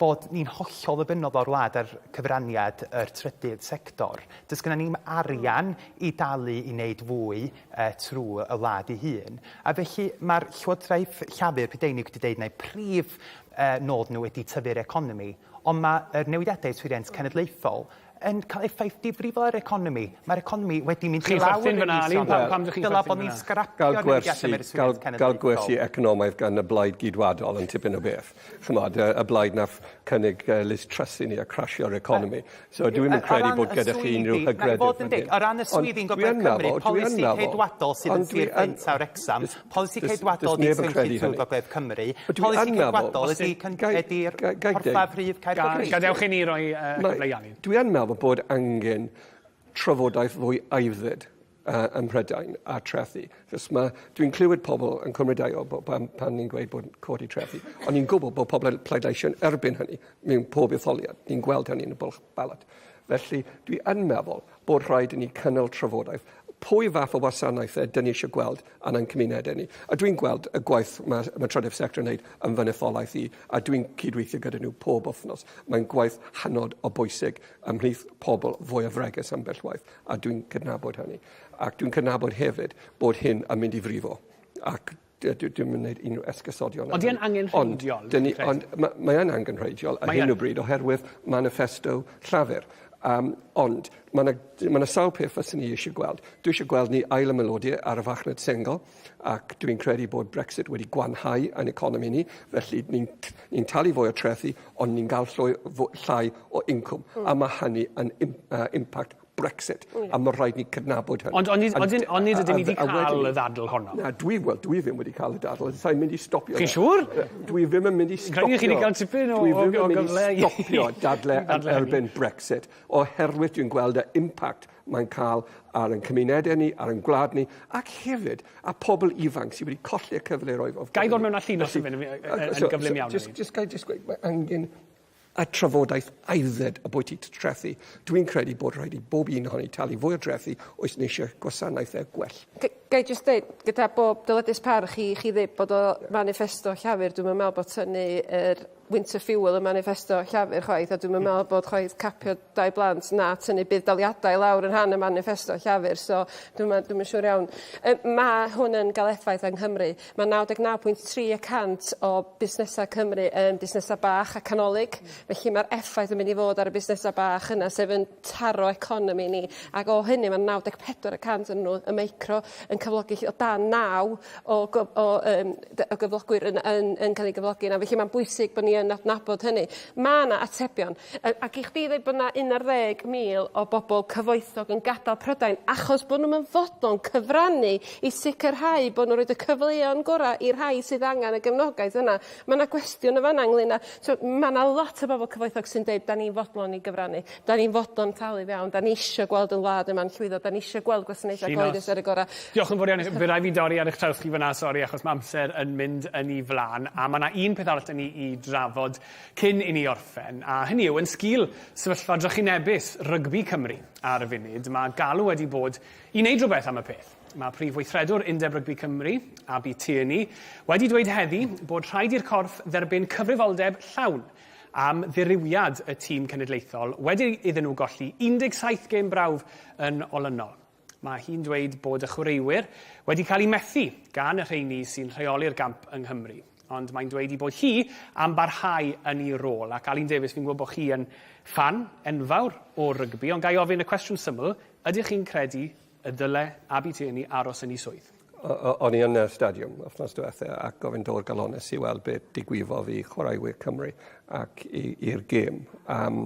Speaker 6: bod ni'n hollol ddibynnol o'r wlad ar cyfraniad yr trydydd sector. Does gynnon ni'm arian i dalu i wneud fwy uh, trwy y wlad ei hun. A felly mae'r Llywodraeth Llafur Prydeinig wedi dweud mai prif uh, nod nhw ydy tyfu'r economi, ond mae'r newidiadau yswiriant cenedlaethol yn cael effaith difrifol ar economi. Mae'r economi wedi mynd
Speaker 2: i lawr yn y mis Ionawr. Pam dych chi'n
Speaker 6: Dyla bod ni'n sgrapio'r newidiadau mewn yswiriant
Speaker 5: cenedlaethol. Gael gwersi economaidd gan y blaid Geidwadol yn tipyn o beth. Ch'mod, y blaid nath cynnig Liz Truss i ni a crasio'r economi. So dwi'm yn credu bod gyda chi unrhyw hygrededd
Speaker 6: fan hyn. O ran y swyddi yn Gogledd Cymru, polisi Ceidwadol sydd yn Sir Fflint a Wrecsam, polisi Ceidwadol ydi Swnllyd trwy Gogledd Cymru, polisi Ceidwadol ydi'r porthladd rhydd Caergybi.
Speaker 2: Gadewch i ni roi cyfle i Alun.
Speaker 5: Dwi yn meddwl bod angen trafodaeth fwy aeddfed ym Mhrydain a trethu. Chos ma', dwi'n clywed pobl yn cymryd o pan, pan ni'n gweud bod codi trethi, ond ni'n gwybod bod pobl yn pleidleisio yn erbyn hynny mewn pob etholiad. Ni'n gweld hynny yn y bwlch ballot. Felly, dwi yn meddwl bod rhaid i ni cynnal trafodaeth. Pwy fath o wasanaethau dyn ni eisiau gweld yn ein cymunedau ni? A dwi'n gweld y gwaith mae, mae trydydd sector yn wneud yn fy netholaeth i, a dwi'n cydweithio gyda nhw pob wythnos. Mae'n gwaith hynod o bwysig ymhlith pobl fwy o fregus ambell waith. a dwi'n cydnabod hynny. Ac dwi'n cydnabod hefyd bod hyn yn mynd i frifo, ac dwi'm yn gwneud unrhyw esgusodion.
Speaker 2: Ond yn angenrheidiol?
Speaker 5: Ond, ond mae, mae yn angenrheidiol ar hyn o bryd oherwydd manifesto Llafur. Um, ond mae yna ma 'na sawl peth fyswn i eisiau gweld. Dwi eisiau gweld ni ail ymaelodi ar y farchnad sengl, ac dwi'n credu bod Brexit wedi gwanhau ein economi ni, felly ni'n ni talu fwy o trethi, ond ni'n gael llwy, llai o incwm. A mae hynny yn im, impact Brexit, a mae rhaid ni cydnabod hynny.
Speaker 2: Ond onid, onid, onid ydyn ni wedi cael y ddadl honno?
Speaker 5: Na, dwi, wel, dwi ddim wedi cael y ddadl, sa'n mynd i stopio.
Speaker 2: Chi'n siŵr?
Speaker 5: Dwi ddim yn mynd i stopio.
Speaker 2: Credu chi wedi cael tipyn o,
Speaker 5: dwi ddim yn mynd i stopio dadle yn erbyn Brexit, oherwydd dwi'n gweld y impact mae'n cael ar ein cymunedau ni, ar ein gwlad ni, ac hefyd a pobl ifanc sydd wedi colli y cyfleoedd.
Speaker 2: Ga i ddod mewn â Llinos yn gyflym iawn?
Speaker 5: Just, just, gai just gweud, mae angen a trafodaeth aeddfed ambwyty trethi. Dwi'n credu bod rhaid i bob un ohoni talu fwy o drethi oes ni eisiau gwasanaethau gwell.
Speaker 7: Ga i jyst deud, gyda bob dyledus parch i chi ddeud bod o manifesto Llafur, dwi'm yn meddwl bod tynnu yr winter fuel yn manifesto Llafur chwaith, a dwi'm yn meddwl bod chwaith capio dau blant na tynnu budd-daliadau lawr yn rhan y manifesto Llafur, so dwi'm yn, dwi'm yn siŵr iawn. Yy, ma' hwn yn ga'l effaith yng Nghymru. Mae 99.3 y cant o busnesau Cymru yn busnesau bach a canolig, felly mae'r effaith yn mynd i fod ar y busnesau bach yna sef yn taro economi ni, ac o hynny mae 94 y cant yn nhw, y micro, yn cyflogi o dan 9 o o yym o gyflogwyr yn yn yn cael eu gyflogi yna, felly mae'n bwysig bod ni yn adnabod hynny. Mae yna atebion, yy ac i chdi ddweud bod yna 11,000 o bobl cyfoethog yn gadael Prydain achos bod nhw'm yn fodlon cyfrannu i sicrhau bod nhw'n rhoid y cyfleon gorau i'r rhai sydd angen y gefnogaeth yna. Mae yna gwestiwn yn fanna ynglyn â... So, mae yna lot o bobl cyfoethog sy'n deud, da ni'n fodlon i gyfrannu, da ni'n fodlon talu fewn, da ni eisiau gweld yn wlad yma'n llwyddo, da ni eisiau gweld gwasanaethau cyhoeddus ar y gorau.
Speaker 2: Diolch yn fawr iawn i chi. Fe rai fi dorri ar eich traws chi fyna, sori, achos mae amser yn mynd yn ei flaen. A mae yna un peth arall 'da ni i drafod cyn i ni orffen, a hynny yw, yn sgil sefyllfa drychinebus rygbi Cymru ar y funud, mae galw wedi bod i wneud rhywbeth am y peth. Mae Prif Weithredwr Undeb Rygbi Cymru, Abi Tierney, wedi dweud heddi bod rhaid i'r corff dderbyn cyfrifoldeb llawn am ddirywiad y tîm cenedlaethol wedi iddyn nhw golli 17 gêm brawf yn olynol. Mae hi'n dweud bod y chwaraewyr wedi cael eu methu gan y rheini sy'n rheoli'r gamp yng Nghymru. Ond mae'n dweud ei bod hi am barhau yn ei rôl. Ac Alun Davies, fi'n gwybod bod chi yn ffan enfawr o rygbi, ond ga i ofyn y cwestiwn syml, ydych chi'n credu y dyle Abi Tierney aros yn ei swydd?
Speaker 5: O'n i yn y stadiwm wythnos diwetha ac gofyn dod galonus i weld beth digwyddodd i chwaraewyr Cymru ac i'r gêm. Um,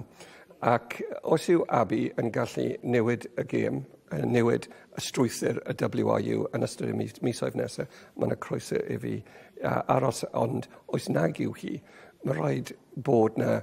Speaker 5: ac os yw Abi yn gallu newid y gêm, newid y strwythur y WRU yn ystod y mis, misoedd nesaf, mae yna croeso i fi aros, ond oes nag yw hi, mae rhaid bod na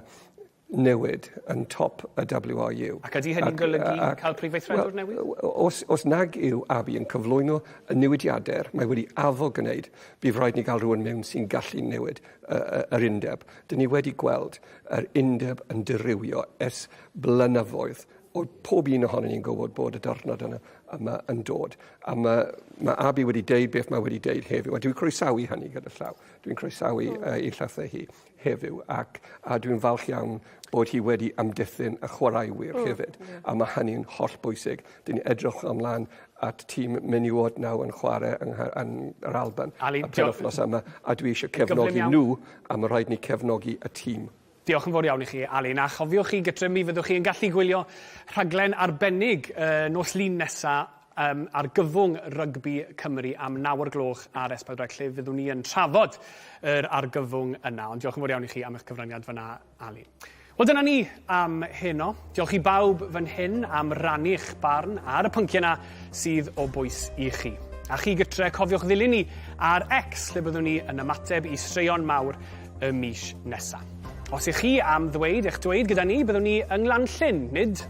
Speaker 5: newid yn top y WRU.
Speaker 2: Ac ydy hynny'n golygu cael prif weithredwr newydd?
Speaker 5: Os, os nag yw Abi yn cyflwyno y newidiadau mae wedi addo gwneud, bydd rhaid ni gael rhywun mewn sy'n gallu newid yr undeb. Dyn ni wedi gweld yr undeb yn dirywio ers blynyddoedd. Oedd pob un ohonon ni'n gwybod bod y diwrnod yna yma yn dod. A mae, mae Abi wedi deud beth mae wedi deud heddiw, a dwi'n croesawu hynny gyda llaw. Dwi'n croesawu ei llythyr hi heddiw ac a dwi'n falch iawn bod hi wedi amddiffyn y chwaraewyr hefyd. A mae hynny'n hollbwysig. Dyn ni'n edrych ymlaen at tîm menywod nawr yn chwarae yng, yn yr Alban
Speaker 2: Ali,
Speaker 5: y penwythnos yma a dwi eisiau cefnogi nhw a mae rhaid ni cefnogi y tîm.
Speaker 2: Diolch yn fawr iawn i chi, Alun, a chofiwch chi gytre mi fyddwch chi yn gallu gwylio rhaglen arbennig uh, nos Lun nesa um, ar gyfwng rygbi Cymru am 9 o'r gloch ar S4C lle fyddwn ni yn trafod yr argyfwng yna. Ond diolch yn fawr iawn i chi am eich cyfraniad fyna, Alun. Wel, dyna ni am heno. Diolch i bawb fan hyn am rannu'ch barn ar y pynciau yna sydd o bwys i chi. A chi gytre, cofiwch ddilyn ni ar X, lle byddwn ni yn ymateb i straeon mawr y mis nesa. Os ych chi am ddweud eich dweud gyda ni, byddwn ni yng Nglanllyn, nid